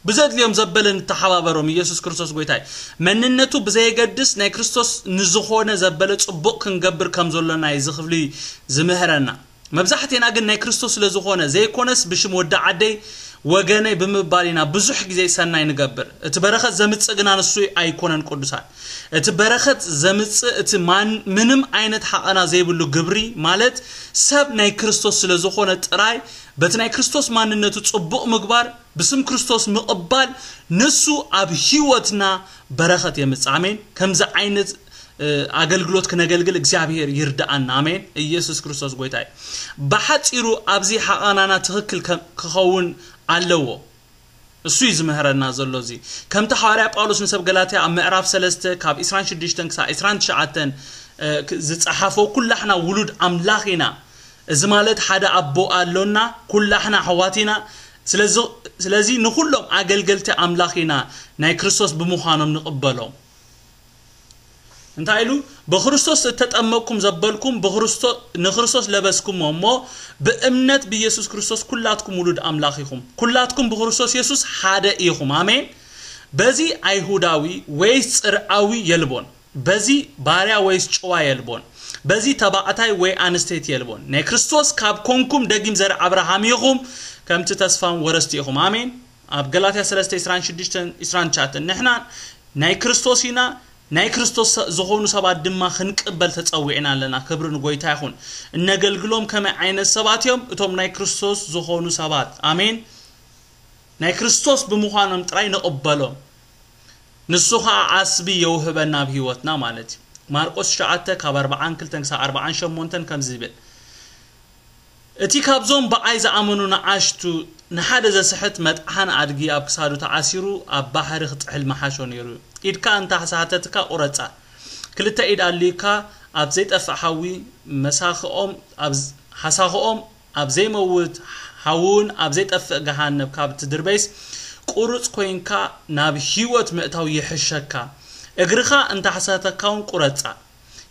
ብዘድልዮም ዘበለ ንተሓባበሮም። ኢየሱስ ክርስቶስ ጎይታ እዩ። መንነቱ ብዘየገድስ ናይ ክርስቶስ ንዝኾነ ዘበለ ጽቡቕ ክንገብር ከም ዘሎና እዩ እዚ ክፍሊ ዝምህረና። መብዛሕቴና ግን ናይ ክርስቶስ ስለ ዝኾነ ዘይኮነስ ብሽም ወዲ ዓደይ ወገነይ ብምባል ኢና ብዙሕ ግዜ ሰናይ ንገብር። እቲ በረኸት ዘምጽእ ግና ንሱ ኣይኮነን ቅዱሳን። እቲ በረኸት ዘምጽእ እቲ ምንም ዓይነት ሓቐና ዘይብሉ ግብሪ ማለት ሰብ ናይ ክርስቶስ ስለ ዝኾነ ጥራይ በቲ ናይ ክርስቶስ ማንነቱ ጽቡቕ ምግባር ብስም ክርስቶስ ምቕባል ንሱ ኣብ ህይወትና በረኸት የምጽእ። ኣሜን። ከምዚ ዓይነት ኣገልግሎት ክነገልግል እግዚኣብሔር ይርዳኣና። ኣሜን። ኢየሱስ ክርስቶስ ጎይታ እዩ። ብሓጺሩ ኣብዚ ሓቓናና ትኽክል ክኸውን ኣለዎ። እሱ እዩ ዝምህረና ዘሎ። እዚ ከምቲ ሃዋርያ ጳውሎስ ንሰብ ገላትያ ኣብ ምዕራፍ ሰለስተ ካብ ዕስራን ሽዱሽተን ክሳብ ዕስራን ትሽዓተን ዝጸሓፎ፣ ኩላሕና ውሉድ ኣምላኽ ኢና። እዚ ማለት ሓደ ኣቦ ኣሎና፣ ኩላሕና ኣሕዋት ኢና። ስለዚ ንኹሎም ኣገልገልቲ ኣምላኽ ኢና፣ ናይ ክርስቶስ ብምዃኖም ንቕበሎም። እንታይ ኢሉ? ብክርስቶስ እተጠመቅኩም ዘበልኩም ንክርስቶስ ለበስኩሞ እሞ ብእምነት ብኢየሱስ ክርስቶስ ኩላትኩም ውሉድ ኣምላኽ ኢኹም። ኩላትኩም ብክርስቶስ ኢየሱስ ሓደ ኢኹም። ኣሜን። በዚ ኣይሁዳዊ ወይስ ጽርዓዊ የልቦን፣ በዚ ባርያ ወይስ ጭዋ የልቦን፣ በዚ ተባዕታይ ወይ ኣንስተይቲ የልቦን። ናይ ክርስቶስ ካብ ኮንኩም ደጊም ዘር ኣብርሃም ኢኹም፣ ከምቲ ተስፋም ወረስቲ ኢኹም። ኣሜን። ኣብ ገላትያ ሰለስተ ዕስራን ሽዱሽተን ዕስራን ትሽዓተን ንሕና ናይ ክርስቶስ ኢና፣ ናይ ክርስቶስ ዝኾኑ ሰባት ድማ ክንቅበል ተጸዊዕና ኣለና። ክብሪ ንጎይታ ይኹን። እነገልግሎም ከመይ ዓይነት ሰባት እዮም? እቶም ናይ ክርስቶስ ዝኾኑ ሰባት። ኣሜን። ናይ ክርስቶስ ብምዃኖም ጥራይ ንቕበሎም። ንሱ ኸዓ ዓስቢ የውህበና ኣብ ህይወትና ማለት እዩ። ማርቆስ ትሽዓተ ካብ ኣርብዓን ክልተን ክሳብ ኣርብዓን ሸሞንተን ከምዚ ይብል፣ እቲ ካብዞም ብኣይ ዝኣመኑ ንኣሽቱ ንሓደ ዘስሕት መጥሓን ኣድጊ ኣብ ክሳዱ ተዓሲሩ ኣብ ባሕሪ ክጥሕል ምሓሾ ነይሩ። ኢድካ እንተ ሓሳተትካ ቁረጻ። ክልተ ኢድ ኣልዩካ ኣብ ዘይጠፍእ ሓዊ መሳኽኦም ኣብ ሓሳኽኦም ኣብ ዘይመውት ሓውን ኣብ ዘይጠፍእ ገሃነብ ካብ ትድርበይስ ቁሩጽ ኮይንካ ናብ ህይወት ምእታው ይሕሸካ። እግርኻ እንተ ሓሳተካ እውን ቁረጻ።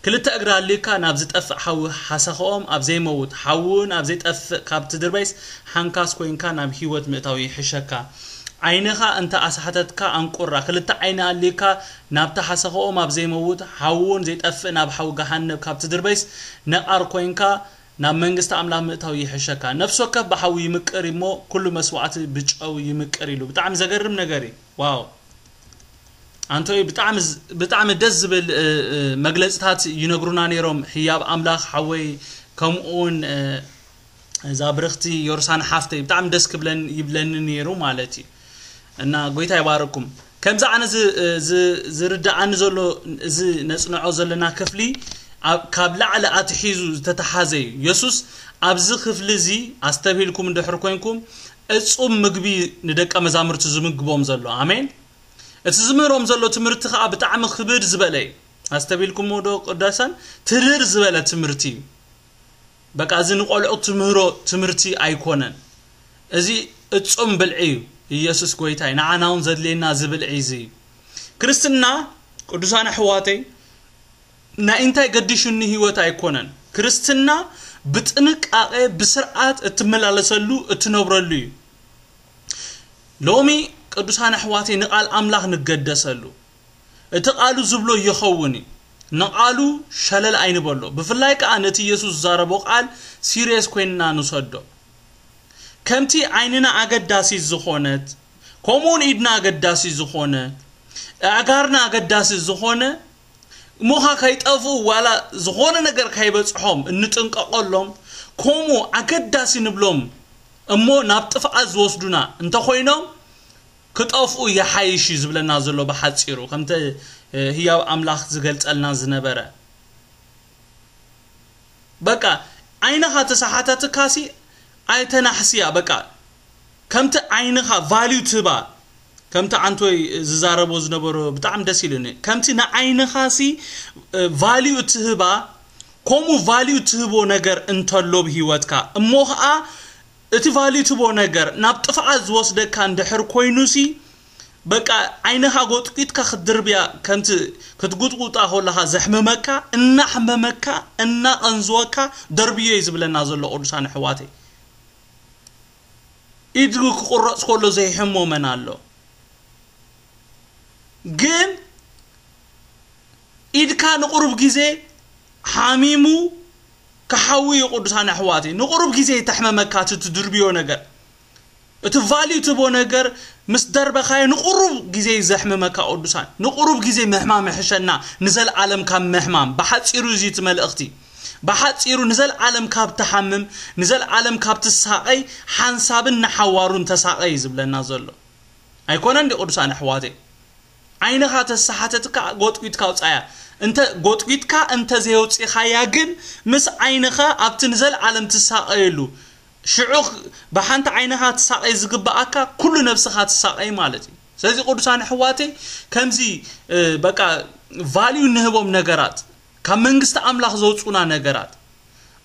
ክልተ እግሪ ኣልዩካ ናብ ዝጠፍእ ሓዊ ሓሳኽኦም ኣብ ዘይመውት ሓውን ኣብ ዘይጠፍእ ካብ ትድርበይስ ሓንካስ ኮይንካ ናብ ህይወት ምእታው ይሕሸካ። ዓይንኻ እንተ ኣሳሕተትካ ኣንቁራ። ክልተ ዓይኒ ኣልዩካ ናብታ ሓሳኽኦም ኣብ ዘይመውት ሓውን ዘይጠፍእ ናብ ሓዊ ገሃነብ ካብ ትድርበይስ ነቓር ኮይንካ ናብ መንግስቲ ኣምላኽ ምእታው ይሕሸካ። ነፍሲ ወከፍ ብሓዊ ይምቅር እሞ ኩሉ መስዋዕቲ ብጨው ይምቅር ኢሉ። ብጣዕሚ ዘገርም ነገር እዩ። ዋው። ኣንቶይ ብጣዕሚ ዝ- ብጣዕሚ ደስ ዝብል እ፣ እ፣ መግለጽታት ይነግሩና ነይሮም። ህያብ ኣምላኽ ሓወይ ከምኡ እውን እ፣ እዛ ብርኽቲ ዮርሳን ሓፍተይ ብጣዕሚ ደስ ክብለን ይብለኒ ነይሩ ማለት እዩ። እና ጎይታ ይባረኩም። ከምዚ ኣነ ዝ- እ፣ ዝ- ዝርድኣኒ ዘሎ እዚ ነጽንዖ ዘለና ክፍሊ ኣብ- ካብ ላዕሊ ኣትሒዙ ዝተተሓዘ እዩ። የሱስ ኣብዚ ክፍሊ እዚ ኣስተብሂልኩም እንድሕር ኮንኩም እጹም ምግቢ ንደቀ መዛሙርቲ ዝምግቦም ዘሎ። ኣሜን። እቲ ዝምህሮም ዘሎ ትምህርቲ ከዓ ብጣዕሚ ክብድ ዝበለ እዩ። ኣስተብሂልኩምዎ ዶ ቅዱሳን? ትርር ዝበለ ትምህርቲ እዩ። በቃ እዚ ንቆልዑ ትምህሮ ትምህርቲ ኣይኮነን። እዚ እጹም ብልዒ እዩ። ኢየሱስ ጎይታ እዩ። ንዓና እውን ዘድልየና እዚ ብልዒ እዚ እዩ። ክርስትና ቅዱሳን ኣሕዋተይ ናይ እንታይ ገዲሹኒ ህይወት ኣይኮነን። ክርስትና ብጥንቃቄ ብስርዓት እትመላለሰሉ እትነብረሉ እዩ። ሎሚ ቅዱሳን ኣሕዋተይ ንቃል ኣምላኽ ንገደሰሉ። እቲ ቃሉ ዝብሎ ይኸውን እዩ። ንቃሉ ሸለል ኣይንበሎ። ብፍላይ ከዓ ነቲ ኢየሱስ ዝዛረቦ ቃል ሲሪየስ ኮይንና ንውሰዶ። ከምቲ ዓይንና ኣገዳሲ ዝኾነት ከምኡውን ኢድና ኣገዳሲ ዝኾነ ኣእጋርና ኣገዳሲ ዝኾነ እሞኻ ከይጠፍኡ ዋላ ዝኾነ ነገር ከይበጽሖም እንጥንቀቐሎም ከምኡ ኣገዳሲ ንብሎም እሞ ናብ ጥፍኣት ዝወስዱና እንተኾይኖም ክጠፍኡ ይሓይሽ እዩ ዝብለና ዘሎ ብሓፂሩ ከምቲ ህያው ኣምላኽ ዝገልፀልና ዝነበረ። በቃ ዓይንኻ ተሰሓተትካሲ ኣይተናሕስያ። በቃ ከምቲ ዓይንኻ ቫልዩ ትህባ ከምቲ ዓንቶይ ዝዛረቦ ዝነበሮ ብጣዕሚ ደስ ኢሉኒ። ከምቲ ንዓይንኻሲ ቫልዩ ትህባ ከምኡ ቫልዩ ትህቦ ነገር እንተሎ ብህይወትካ እሞ ኸዓ እቲ ቫልዩ ትህቦ ነገር ናብ ጥፍዓት ዝወስደካ እንድሕር ኮይኑሲ በቃ ዓይንኻ ጎጥቂጥካ ክትድርብያ ከምቲ ክትጉጥጉጣ ከለኻ ዘሕምመካ እናሕመመካ እናቐንዝወካ ደርብዮ እዩ ዝብለና ዘሎ ቅዱሳን ኣሕዋተይ። ኢድ ክቁረጽ ከሎ ዘይሕሞ መን ኣሎ? ግን ኢድካ ንቁሩብ ግዜ ሓሚሙ ክሓዊ እዩ። ቅዱሳን ኣሕዋተይ ንቁሩብ ግዜ ተሕመመካ እቲ ትድርብዮ ነገር እቲ ቫልዩ ትቦ ነገር ምስ ደርበኻዮ ንቁሩብ ግዜ እዩ ዘሕምመካ። ቅዱሳን ንቁሩብ ግዜ ምሕማም ይሕሸና ንዘለዓለም ካብ ምሕማም። ብሓፂሩ እዚ እቲ መልእኽቲ ብሓፂሩ ንዘለዓለም ካብ ትሓምም ንዘለዓለም ካብ ትሳቐይ ሓንሳብን ንሓዋሩን ተሳቐይ እዩ ዝብለና ዘሎ ኣይኮነ እንዲ ቅዱሳን ኣሕዋተይ? ዓይንኻ ተሰሓተትካ ጎጥጒጥካ ኣውፃያ። እንተ ጎጥጒጥካ እንተ ዘየውፂኻያ ግን ምስ ዓይንኻ ኣብቲ ንዘለዓለም ትሳቐየሉ ሽዑ ብሓንቲ ዓይንኻ ትሳቐይ ዝግበኣካ ኩሉ ነብስኻ ትሳቐይ ማለት እዩ። ስለዚ ቅዱሳን ኣሕዋተይ ከምዚ በቃ ቫልዩ ንህቦም ነገራት ካብ መንግስቲ ኣምላኽ ዘውፁና ነገራት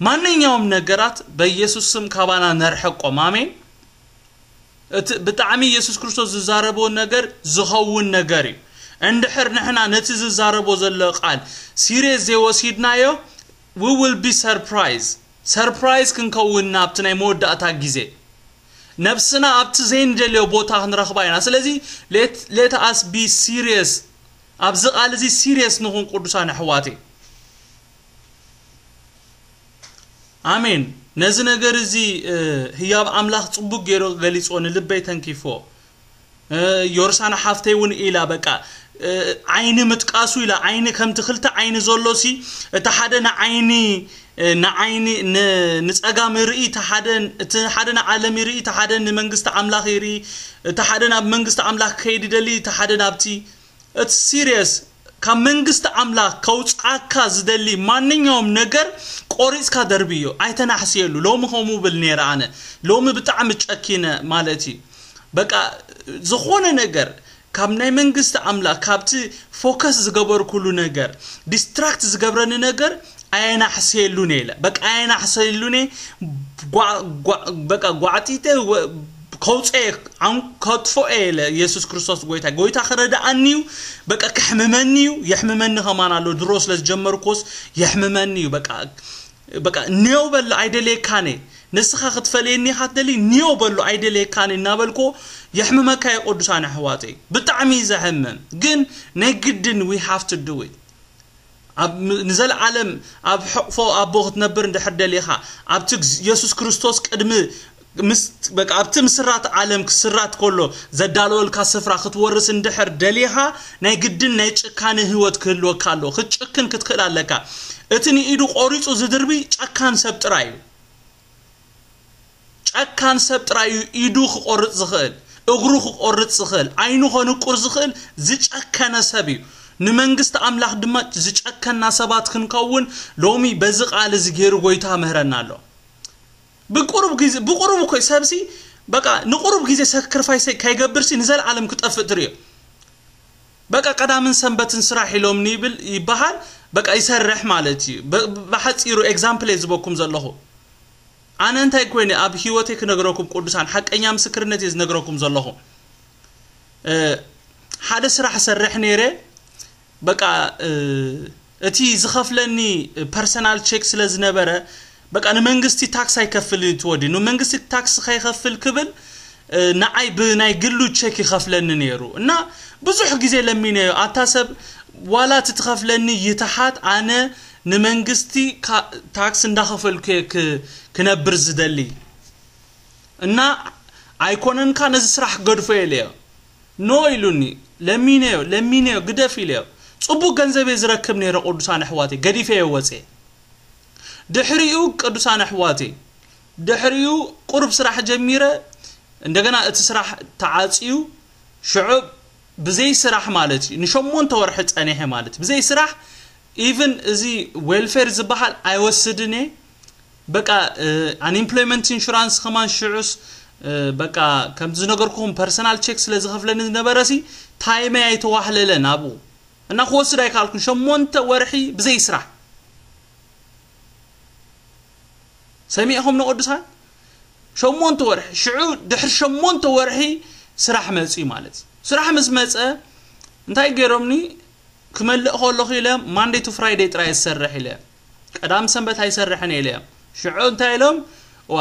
ማንኛውም ነገራት በኢየሱስ ስም ካባና ነርሕቆም። ኣሜን። እቲ ብጣዕሚ ኢየሱስ ክርስቶስ ዝዛረቦ ነገር ዝኸውን ነገር እዩ። እንድሕር ንሕና ነቲ ዝዛረቦ ዘሎ ቃል ሲሪየስ ዘይወሲድናዮ we will be surprise surprise ክንከውን ናብቲ ናይ መወዳእታ ግዜ ነብስና ኣብቲ ዘይንደልዮ ቦታ ክንረኽባ ኢና። ስለዚ let us be serious ኣብዚ ቃል እዚ ሲሪየስ ንኹን ቅዱሳን ኣሕዋተይ። ኣሜን። ነዚ ነገር እዚ ህያብ ኣምላኽ ጽቡቅ ገይሩ ገሊጾ ንልበይ ተንኪፎ። ዮርሳና ሓፍተይ እውን ኢላ በቃ እ፣ ዓይኒ ምጥቃሱ ኢላ፣ ዓይኒ ከምቲ ክልተ ዓይኒ ዘሎ ሲ፣ እቲ ሓደ ንዓይኒ፣ እ፣ ንዓይኒ፣ ን-፣ ንጸጋም ይርኢ፣ እቲ ሓደ፣ እቲ ሓደ ንዓለም ይርኢ፣ እቲ ሓደ ንመንግስቲ ኣምላኽ ይርኢ፣ እቲ ሓደ ናብ መንግስቲ ኣምላኽ ክኸይድ ይደሊ፣ እቲ ሓደ ናብቲ። እቲ ሲሪየስ፣ ካብ መንግስቲ ኣምላኽ ከውጽኣካ ዝደሊ ማንኛውም ነገር ቆሪጽካ ደርብዮ፣ ኣይተናሕስየሉ። ሎሚ ከምኡ ብል ነይረ ኣነ። ሎሚ ብጣዕሚ ጨኪነ ማለት እዩ። በቃ ዝኾነ ነገር ካብ ናይ መንግስቲ ኣምላኽ፣ ካብቲ ፎከስ ዝገበርኩሉ ነገር፣ ዲስትራክት ዝገብረኒ ነገር ኣየናሕሰየሉን እየ ኢለ። በቃ ኣየናሕሰየሉን እየ። ጓ-፣ ጓ-፣ በቃ ጓዕጢጠ ወ-፣ ከውፀ እየ፣ ዓን-፣ ከጥፎ እየ ኢለ። ኢየሱስ ክርስቶስ ጎይታ፣ ጎይታ ክረድኣኒ እዩ። በቃ ከሕምመኒ እዩ፣ የሕምመኒ ከማን ኣሎ። ድሮ ስለ ዝጀመርኩስ የሕምመኒ እዩ። በቃ፣ በቃ ኔው በሎ፣ ኣይደልየካን እየ። ንስኻ ክትፈልየኒ ኢኻ ትደሊ፣ ኒዮ በሎ፣ ኣይደልየካን እናበልኮ የሕምመካ እዩ። ቅዱሳን ኣሕዋተይ፣ ብጣዕሚ እዩ ዘሕምም። ግን ናይ ግድን we have to do it። ኣብ ም-፣ ንዘለዓለም ኣብ ሕቕፎ ኣቦ ክትነብር እንድሕር ደሊኻ፣ ኣብቲ ግዝ-፣ የሱስ ክርስቶስ ቅድሚ ምስ-፣ በቃ ኣብቲ ምስራት ዓለም ክስራት ከሎ ዘዳለወልካ ስፍራ ክትወርስ እንድሕር ደሊኻ፣ ናይ ግድን ናይ ጭካነ ህይወት ክህልወካ ኣለዎ። ክትጭክን ክትክእል ኣለካ። እቲ ንኢዱ ቆሪጹ ዝድርቢ ጨካን ሰብ ጥራይ እዩ። ጨካን ሰብ ጥራይ እዩ ኢዱ ክቆርጽ ዝኽእል፣ እግሩ ክቆርጽ ዝኽእል፣ ዓይኑ ከንቁር ዝኽእል ዝጨከነ ሰብ እዩ። ንመንግስቲ ኣምላኽ ድማ ዝጨከና ሰባት ክንከውን ሎሚ በዚ ቃል እዚ ገይሩ ጎይታ ምህረና ኣሎ። ብቁሩብ ግዜ፣ ብቁሩብ እኮ እዩ ሰብሲ፣ በቃ ንቁሩብ ግዜ ሳክሪፋይስ ከይገብርሲ ንዘለዓለም ክጠፍእ ትርእዮ። በቃ ቀዳምን ሰንበትን ስራሕ ኢሎምኒ ይብል፣ ይበሃል። በቃ ይሰርሕ ማለት እዩ። በ-፣ ብሓጺሩ ኤግዛምፕል እየ ዝበኩም ዘለኹ። ኣነ እንታይ ኮይነ ኣብ ህይወተይ ክነግረኩም፣ ቅዱሳን ሓቀኛ ምስክርነት እየ ዝነግረኩም ዘለኹ። እ፣ ሓደ ስራሕ ሰርሕ ነይረ። በቃ፣ እ፣ እቲ ዝኸፍለኒ ፐርሰናል ቼክ ስለ ዝነበረ፣ በቃ ንመንግስቲ ታክስ ኣይከፍልን እዩ እቲ ወዲ። ንመንግስቲ ታክስ ከይኸፍል ክብል፣ እ፣ ንዓይ ብናይ ግሉ ቼክ ይኸፍለኒ ነይሩ። እና ብዙሕ ግዜ ለሚነዮ፣ ኣታ ሰብ፣ ዋላ እቲ ትኸፍለኒ ይትሓት፣ ኣነ ንመንግስቲ ካ-፣ ታክስ እንዳኸፈልኩ እየ ክ-፣ ክነብር ዝደሊ። እና ኣይኮነንካ ነዚ ስራሕ ገድፎ ኢለዮ። ኖ ኢሉኒ። ለሚነዮ፣ ለሚነዮ፣ ግደፍ ኢለዮ። ጽቡቅ ገንዘብ እየ ዝረክብ ነይረ፣ ቅዱሳን ኣሕዋተይ፣ ገዲፈዮ ወጼ። ድሕሪኡ፣ ቅዱሳን ኣሕዋተይ፣ ድሕሪኡ ቁሩብ ስራሕ ጀሚረ፣ እንደገና እቲ ስራሕ ተዓጽዩ፣ ሽዑ ብዘይ ስራሕ ማለት እዩ፣ ንሸሞንተ ወርሒ ጸኒሐ ማለት እዩ። ብዘይ ስራሕ፣ ኢቭን እዚ ዌልፌር ዝበሃል ኣይወስድን እየ። በቃ፣ እ፣ ኣንኤምፕሎይመንት ኢንሹራንስ ከማን ሽዑስ፣ እ፣ በቃ ከምቲ ዝነገርኩኹም ፐርሰናል ቼክ ስለ ዝኸፍለኒ ዝነበረ ሲ፣ ታይመይ ኣይተዋህለለን ኣብኡ። እና ክወስድ ኣይከኣልኩን። ሸሞንተ ወርሒ ብዘይ ስራሕ። ሰሚዕኹም ንቅዱሳን? ሸሞንተ ወርሒ። ሽዑ ድሕሪ ሸሞንተ ወርሒ ስራሕ መጽዩ ማለት እዩ። ስራሕ ምስ መጸ እንታይ ገይሮምኒ? ክመልእ ከለኹ ኢለ ማንዴይ ቱ ፍራይዴይ ጥራይ ዝሰርሕ ኢለ። ቀዳም ሰንበት ኣይሰርሕን ኢለ። ሽዑ እንታይ ኢሎም? ዋ፣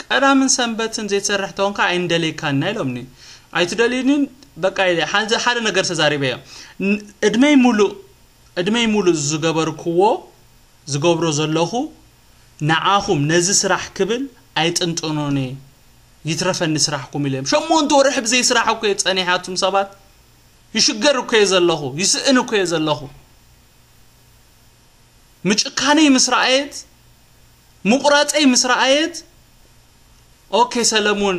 ቀዳምን ሰንበትን ዘይትሰርሕ ተኾንካ ኣይንደልየካን ኢና ኢሎምኒ። ኣይትደልዩንን? በቃ ኢለ ሓደ፣ ሓደ ነገር ተዛሪበዮ። ን-፣ እድመይ ሙሉእ፣ እድመይ ሙሉእ ዝገበርክዎ፣ ዝገብሮ ዘለኹ ንዓኹም ነዚ ስራሕ ክብል ኣይጥንጥኖን እየ። ይትረፈኒ ስራሕኩም ኢለ። ሸሞንተ ወርሒ ብዘይ ስራሕ እኮ እየ ጸኒሐ ኣቱም ሰባት። ይሽገር እኮ እየ ዘለኹ፣ ይስእን እኮ እየ ዘለኹ። ምጭካነይ ምስ ረኣየት፣ ምቁራጸይ ምስ ረኣየት፣ ኦኬ ሰለሙን፣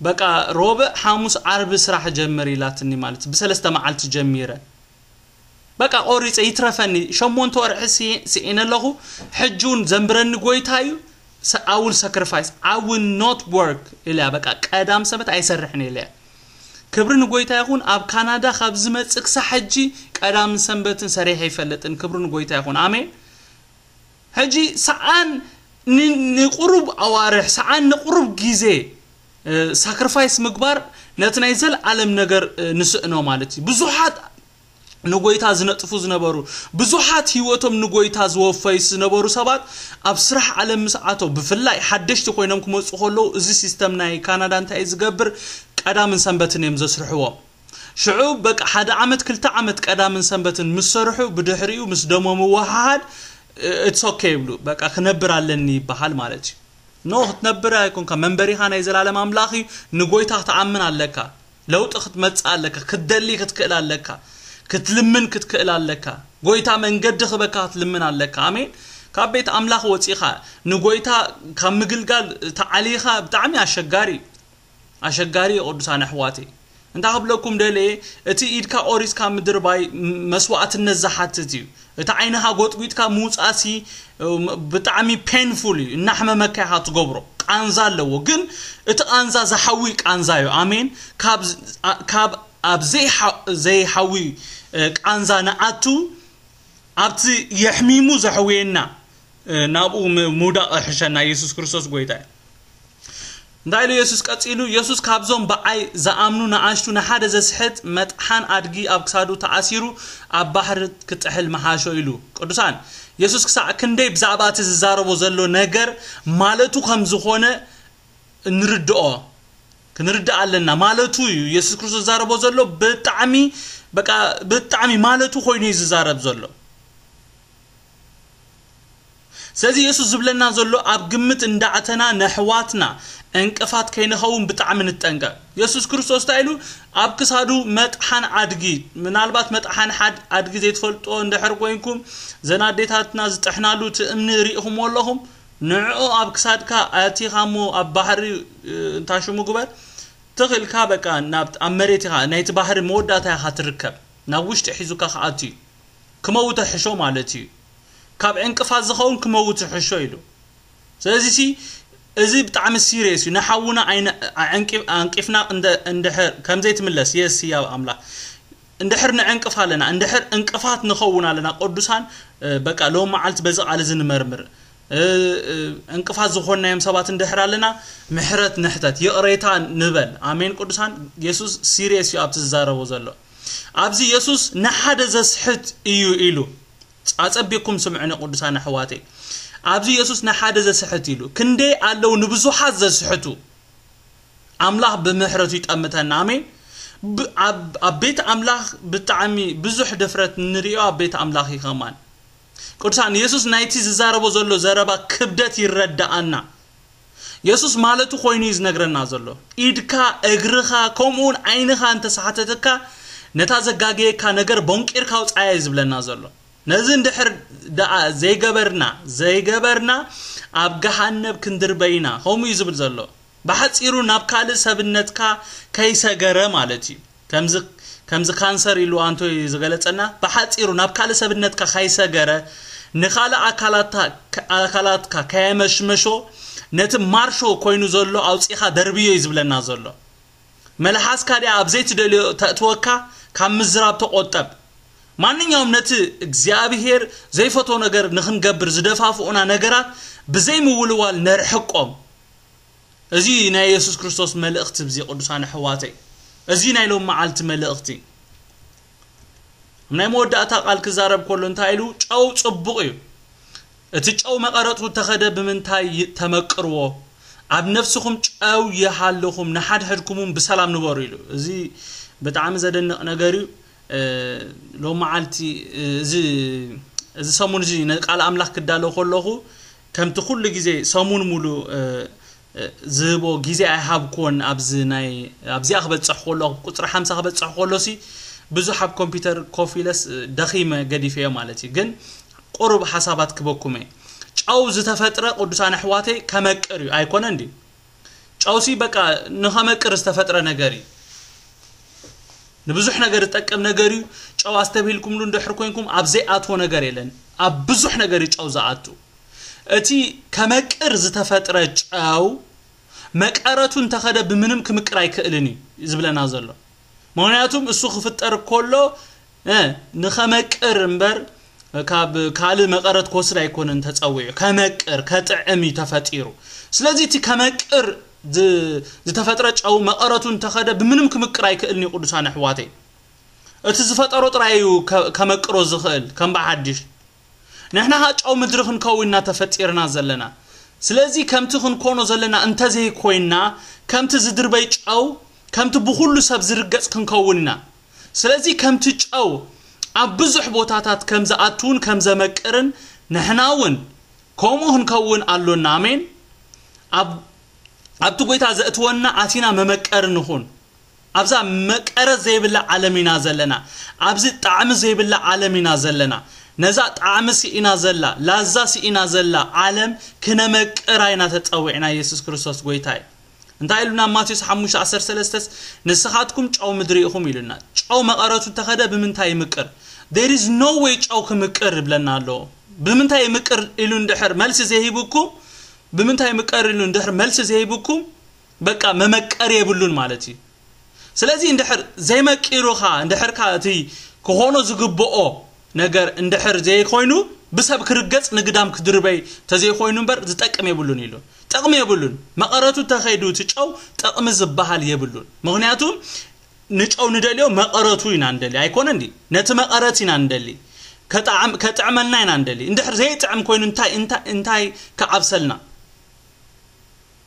በቃ ሮብዕ፣ ሓሙስ፣ ዓርቢ ስራሕ ጀምር ኢላትኒ ማለት እዩ። ብሰለስተ መዓልቲ ጀሚረ። በቃ ቆሪጸ፣ ይትረፈኒ፣ ሸሞንተ ወርሒ ሲ-፣ ስኢነ ኣለኹ። ሕጂ እውን ዘንብረኒ ጎይታ እዩ። ሰ-፣ I will sacrifice, I will not work ኢለያ። በቃ ቀዳም ሰንበት ኣይሰርሕን ኢለያ። ክብሪ ንጎይታ ይኹን። ኣብ ካናዳ ካብ ዝመጽእ ክሳብ ሕጂ ቀዳምን ሰንበትን ሰሪሐ ኣይፈልጥን። ክብሪ ንጎይታ ይኹን። ኣሜን። ሕጂ ሰዓን ን-፣ ንቁሩብ ኣዋርሕ፣ ሰዓን ንቁሩብ ግዜ፣ እ፣ ሳክሪፋይስ ምግባር ነቲ ናይ ዘለዓለም ነገር፣ እ፣ ንስእኖ ማለት እዩ። ብዙሓት ንጎይታ ዝነጥፉ ዝነበሩ፣ ብዙሓት ህይወቶም ንጎይታ ዝወፈዩ ዝነበሩ ሰባት ኣብ ስራሕ ዓለም ምስ ኣተው፣ ብፍላይ ሓደሽቲ ኮይኖም ክመጹ ከለዉ፣ እዚ ሲስተም ናይ ካናዳ እንታይ እዩ ዝገብር? ቀዳምን ሰንበትን እዮም ዘስርሕዎም። ሽዑ በቃ ሓደ ዓመት፣ ክልተ ዓመት ቀዳምን ሰንበትን ምስ ሰርሑ፣ ብድሕሪኡ ምስ ደሞም ምውሃሃድ፣ እ፣ it's okay ይብሉ። በቃ ክነብር ኣለኒ ይበሃል ማለት እዩ። ኖ፣ ክትነብር ኣይኮንካ፣ መንበሪኻ ናይ ዘላለም ኣምላኽ እዩ። ንጎይታ ክትኣምን ኣለካ። ለውጢ ክትመጽእ ኣለካ። ክትደሊ ክትክእል ኣለካ። ክትልምን ክትክእል ኣለካ። ጎይታ መንገዲ ክበካ ክትልምን ኣለካ። ኣሜን። ካብ ቤት ኣምላኽ ወፂኻ ንጎይታ ካብ ምግልጋል ተዓሊኻ ብጣዕሚ ኣሸጋሪ ኣሸጋሪ እዩ። ቅዱሳን ኣሕዋተይ፣ እንታይ ክብለኩም ደለየ፣ እቲ ኢድካ ኦሪስካ ምድርባይ መስዋዕትነት ዝሓትት እዩ። እቲ ዓይንኻ ጎጥጒጥካ ምውፃእሲ ብጣዕሚ ፔንፉል እዩ። እናሕመመካ ኢኻ ትገብሮ። ቃንዛ ኣለዎ፣ ግን እቲ ቃንዛ ዝሓዊ ቃንዛ እዩ። ኣሜን። ካብ ኣብ ዘይሓዊ ቃንዛ ንኣቱ ኣብቲ የሕሚሙ ዘሕውየና ናብኡ ምውዳቕ ሕሸና። ኢየሱስ ክርስቶስ ጎይታ እዩ። እንታይ ኢሉ የሱስ ቀጺሉ? የሱስ ካብዞም ብዓይ ዝኣምኑ ንኣሽቱ ንሓደ ዘስሕት መጥሓን ኣድጊ ኣብ ክሳዱ ተኣሲሩ ኣብ ባሕሪ ክጥሕል መሓሾ ኢሉ። ቅዱሳን፣ የሱስ ክሳዕ ክንደይ ብዛዕባ እቲ ዝዛረቦ ዘሎ ነገር ማለቱ ከም ዝኾነ ንርድኦ ክንርዳእ ኣለና ማለቱ እዩ። የሱስ ክርስቶስ ዝዛረቦ ዘሎ ብጣዕሚ በቃ ብጣዕሚ ማለቱ ኮይኑ እዩ ዝዛረብ ዘሎ። ስለዚ የሱስ ዝብለና ዘሎ ኣብ ግምት እንዳዕተና ነሕዋትና ዕንቅፋት ከይንኸውን ብጣዕሚ ንጠንቀቅ። የሱስ ክርስቶስ እንታይ ኢሉ? ኣብ ክሳዱ መጥሓን ኣድጊ፣ ምናልባት መጥሓን ሓድ ኣድጊ ዘይትፈልጦ እንድሕር ኮይንኩም፣ ዘን ኣዴታትና ዝጥሕናሉ እቲ እምኒ ርኢኹምዎ ኣለኹም? ንዕኡ ኣብ ክሳድካ ኣቲኻ እሞ ኣብ ባሕሪ እንታሽሙ ግበር ትኽልካ በቃ ናብ ኣብ መሬት ኢኻ ናይቲ ባሕሪ መወዳእታ ኢኻ ትርከብ። ናብ ውሽጢ ሒዙካ ክኣቱ እዩ። ክመውተ ሕሾ ማለት እዩ። ካብ ዕንቅፋት ዝኸውን ክመውት ሕሾ ኢሉ። ስለዚ ሲ እዚ ብጣዕሚ ሲሪየስ እዩ። ንሓውና ኣንቂፍና እንድሕር ከምዘይትምለስ የስ ያብ ኣምላኽ እንድሕር ንዕንቅፍ ኣለና፣ እንድሕር እንቅፋት ንኸውን ኣለና፣ ቅዱሳን በቃ ሎም መዓልቲ በዚ ቃል እዚ ንመርምር። እንቅፋት ዝኾንናዮም ሰባት እንድሕር ኣለና ምሕረት ንሕተት፣ ይቕሬታ ንበል። ኣሜን። ቅዱሳን፣ የሱስ ሲሪየስ እዩ ኣብቲ ዝዛረቦ ዘሎ። ኣብዚ የሱስ ንሓደ ዘስሕት እዩ ኢሉ። ኣጸቢኩም ስምዑኒ ቅዱሳን ኣሕዋተይ። ኣብዚ የሱስ ንሓደ ዘስሕት ኢሉ። ክንደይ ኣለዉ ንብዙሓት ዘስሕቱ። ኣምላኽ ብምሕረቱ ይጠምተና። ኣሜን። ኣብ ቤት ኣምላኽ ብጣዕሚ ብዙሕ ድፍረት ንሪኦ ኣብ ቤት ኣምላኽ እዩ ከማን። ቅዱሳን፣ የሱስ ናይቲ ዝዛረቦ ዘሎ ዘረባ ክብደት ይረዳኣና። የሱስ ማለቱ ኮይኑ እዩ ዝነግረና ዘሎ። ኢድካ፣ እግርኻ፣ ከምኡውን ዓይንኻ እንተሰሓተትካ ነታ ዘጋገየካ ነገር ቦንቂርካ ውፃያ እዩ ዝብለና ዘሎ። ነዚ እንድሕር ደኣ ዘይገበርና ዘይገበርና ኣብ ገሃነብ ክንድርበ ኢና፣ ከምኡ እዩ ዝብል ዘሎ። ብሓፂሩ ናብ ካልእ ሰብነትካ ከይሰገረ ማለት እዩ። ከምዚ ከምዚ ካንሰር ኢሉ ኣንቶይ ዝገለጸና፣ ብሓፂሩ ናብ ካልእ ሰብነትካ ከይሰገረ፣ ንኻልእ ኣካላትካ ኣካላትካ ከየመሽመሾ፣ ነቲ ማርሾ ኮይኑ ዘሎ ኣውፂኻ ደርብዮ እዩ ዝብለና ዘሎ። መልሓስካ ድኣ ኣብ ዘይትደልዮ ተእትወካ፣ ካብ ምዝራብ ተቆጠብ። ማንኛውም ነቲ እግዚኣብሄር ዘይፈቶ ነገር ንክንገብር ዝደፋፍኡና ነገራት ብዘይምውልዋል ነርሕቆም። እዚ ናይ የሱስ ክርስቶስ መልእኽቲ ብዚ ቅዱሳን ኣሕዋተይ፣ እዚ ናይ ሎም መዓልቲ መልእኽቲ ናይ መወዳእታ ቃል ክዛረብ ከሎ እንታይ ኢሉ? ጨው ጽቡቕ እዩ። እቲ ጨው መቐረቱ ተኸደ ብምንታይ ይ- ተመቅርዎ? ኣብ ነፍስኹም ጨው ይሃልኹም፣ ንሓድሕድኩምን ብሰላም ንበሩ ኢሉ። እዚ ብጣዕሚ ዘደንቕ ነገር እዩ። እ፣ ሎም መዓልቲ፣ እ፣ እዚ እዚ ሰሙን እዚ ንቃል ኣምላኽ ክዳሎ ከለኹ ከምቲ ኩሉ ግዜ ሰሙን ሙሉ፣ እ፣ እ፣ ዝህቦ ግዜ ኣይሃብኩዎን። ኣብዚ ናይ ኣብዚኣ ክበጽሕ ከሎ ቁጽሪ ሓምሳ ክበጽሕ ከሎ ሲ ብዙሕ ኣብ ኮምፒውተር ኮፍ ኢለስ፣ እ፣ ደኺመ ገዲፈዮ ማለት እዩ። ግን ቁሩብ ሓሳባት ክበኩም እየ። ጨው ዝተፈጥረ ቅዱሳን ኣሕዋተይ ከመቅር እዩ ኣይኮነ እንዲ ጨውሲ በቃ ንኸመቅር ዝተፈጥረ ነገር እዩ። ንብዙሕ ነገር ዝጠቅም ነገር እዩ። ጨው ኣስተብሂልኩምሉ እንድሕር ኮይንኩም ኣብ ዘይኣትዎ ነገር የለን። ኣብ ብዙሕ ነገር እዩ ጨው ዝኣቱ። እቲ ከመቅር ዝተፈጥረ ጨው መቀረቱ እንተኸደ ብምንም ክምቅር ኣይክእልን እዩ ዝብለና ዘሎ። ምክንያቱም እሱ ክፍጠር ከሎ እ፣ ንኸመቅር እምበር ካብ ካልእ መቐረት ክወስድ ኣይኮነን ተጸዊዑ። ከመቅር፣ ከጥዕም እዩ ተፈጢሩ። ስለዚ እቲ ከመቅር ዝ- ዝተፈጥረ ጨው መቐረቱ እንተኸደ ብምንም ክምቅር ኣይክእልን እዩ። ቅዱሳን ኣሕዋተይ፣ እቲ ዝፈጠሮ ጥራይ እዩ ከ- ከመቅሮ ዝኽእል ከም ብሓድሽ። ንሕና ኸዓ ጨው ምድሪ ክንከውን ኢና ተፈጢርና ዘለና። ስለዚ ከምቲ ክንኮኖ ዘለና እንተዘይኮይና፣ ከምቲ ዝድርበይ ጨው፣ ከምቲ ብኹሉ ሰብ ዝርገጽ ክንከውን ኢና። ስለዚ ከምቲ ጨው ኣብ ብዙሕ ቦታታት ከም ዝኣትውን ከም ዘመቅርን ንሕና እውን ከምኡ ክንከውን ኣሎና። ኣሜን። ኣብ ኣብቲ ጎይታ ዘእትወና ኣቲና መመቀሪ ንኹን። ኣብዛ መቀረት ዘይብላ ዓለም ኢና ዘለና። ኣብዚ ጣዕሚ ዘይብላ ዓለም ኢና ዘለና። ነዛ ጣዕሚ ስኢና ዘላ፣ ላዛ ስኢና ዘላ ዓለም ክነመቅራ ኢና ተጸዊዕና። ኢየሱስ ክርስቶስ ጎይታ እዩ። እንታይ ኢሉና? ማቴዎስ ሓሙሽተ ዓሰርተ ሰለስተ፣ "ንስኻትኩም ጨው ምድሪ ኢኹም" ኢሉና። ጨው መቐረቱ እንተኸደ ብምንታይ ይምቅር? There is no way ጨው ክምቅር ይብለና ኣሎ። ብምንታይ ይምቅር ኢሉ እንድሕር መልሲ ዘይሂብኩም፣ ብምንታይ ይምቀር ኢሉ እንድሕር መልሲ ዘይሂብኩም፣ በቃ መመቀር የብሉን ማለት እዩ። ስለዚ እንድሕር ዘይመቂሩኻ፣ እንድሕርካ እቲ ክኾኖ ዝግብኦ ነገር እንድሕር ዘይኮይኑ፣ ብሰብ ክርገጽ ንግዳም ክድርበይ ተዘይኮይኑ እምበር ዝጠቅም የብሉን ኢሉ። ጥቕሚ የብሉን። መቐረቱ ተኸይዱ እቲ ጨው ጥቕሚ ዝበሃል የብሉን። ምኽንያቱ ንጨው ንደልዮ መቐረቱ ኢና ንደሊ፣ ኣይኮነ እንዲ? ነቲ መቐረት ኢና ንደሊ። ከጣዕም-፣ ከጥዕመልና ኢና ንደሊ። እንድሕር ዘይጥዕም ኮይኑ እንታይ፣ እንታይ፣ እንታይ ክዓብሰልና?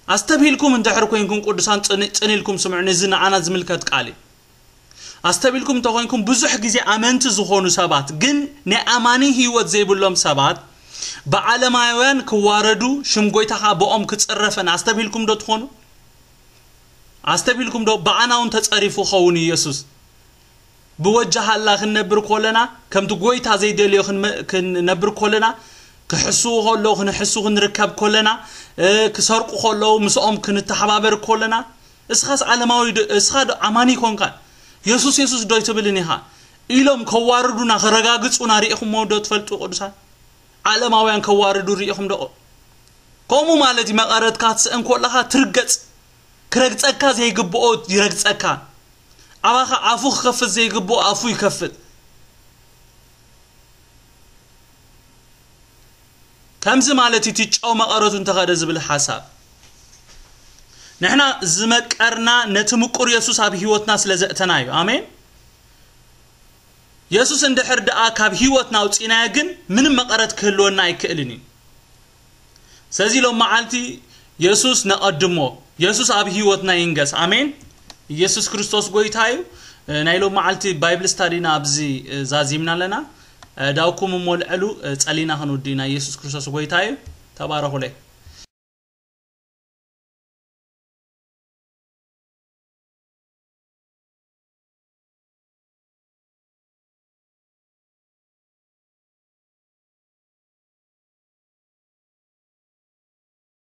ኣስተብሂልኩም እንድሕር ኮይንኩም ቅዱሳን ጽን-፣ ጽን ኢልኩም ስምዑ፣ ነዚ ንዓና ዝምልከት ቃል እዩ። ኣስተብሂልኩም እንተኾይንኩም ብዙሕ ግዜ ኣመንቲ ዝኾኑ ሰባት ግን ናይ ኣማኒ ህይወት ዘይብሎም ሰባት ብዓለማውያን ክዋረዱ ሽም ጎይታ ኸኣ ብኦም ክጽረፈን ኣስተብሂልኩም ዶ ትኾኑ? ኣስተብሂልኩም ዶ? ብኣና እውን ተጸሪፉ ኸውን ኢየሱስ። ብወጃሃላ ክንነብር ኮለና፣ ከምቲ ጎይታ ዘይደልዮ ክንመ-፣ ክንነብር ኮለና፣ ክሕስዉ ከለዉ ክንሕሱ ክንርከብ ኮለና፣ እ፣ ክሰርቁ ከለዉ ምስኦም ክንተሓባበር ኮለና፣ እስኻስ ዓለማዊ ዶ-፣ እስኻ ዶ ኣማኒ ኮንካ? የሱስ የሱስ ዶ ኣይትብልን ኢኻ? ኢሎም ከዋርዱና፣ ከረጋግጹና ርኢኹሞ ዶ ትፈልጡ ቅዱሳን? ዓለማውያን ከዋርዱ ርኢኹም ዶ? ከምኡ ማለት እዩ። መቐረትካ ትስእን ኮለኻ ትርገጽ። ክረግጸካ ዘይግብኦ ይረግጸካ። ኣባኻ ኣፉ ክኸፍት ዘይግብኦ ኣፉ ይከፍት። ከምዚ ማለት እዩ እቲ ጨው መቐረቱ እንተኸደ ዝብል ሓሳብ። ንሕና ዝመቀርና ነቲ ምቁር የሱስ ኣብ ህይወትና ስለ ዘእተና እዩ። ኣሜን። የሱስ እንድሕር ደኣ ካብ ህይወትና ኣውጺእናዮ ግን ምንም መቐረት ክህልወና ኣይክእልን እዩ። ስለዚ ሎም መዓልቲ የሱስ ነቐድሞ። የሱስ ኣብ ህይወትና ይንገስ። ኣሜን። ኢየሱስ ክርስቶስ ጎይታ እዩ። እ፣ ናይ ሎም መዓልቲ ባይብል ስታዲና ኣብዚ፣ እ፣ ዛዚምና ኣለና። እ፣ ዳውኩም እሞ ልዕሉ፣ እ፣ ጸሊና ክንውዲ ኢና። ኢየሱስ ክርስቶስ ጎይታ እዩ። ተባረኹለይ።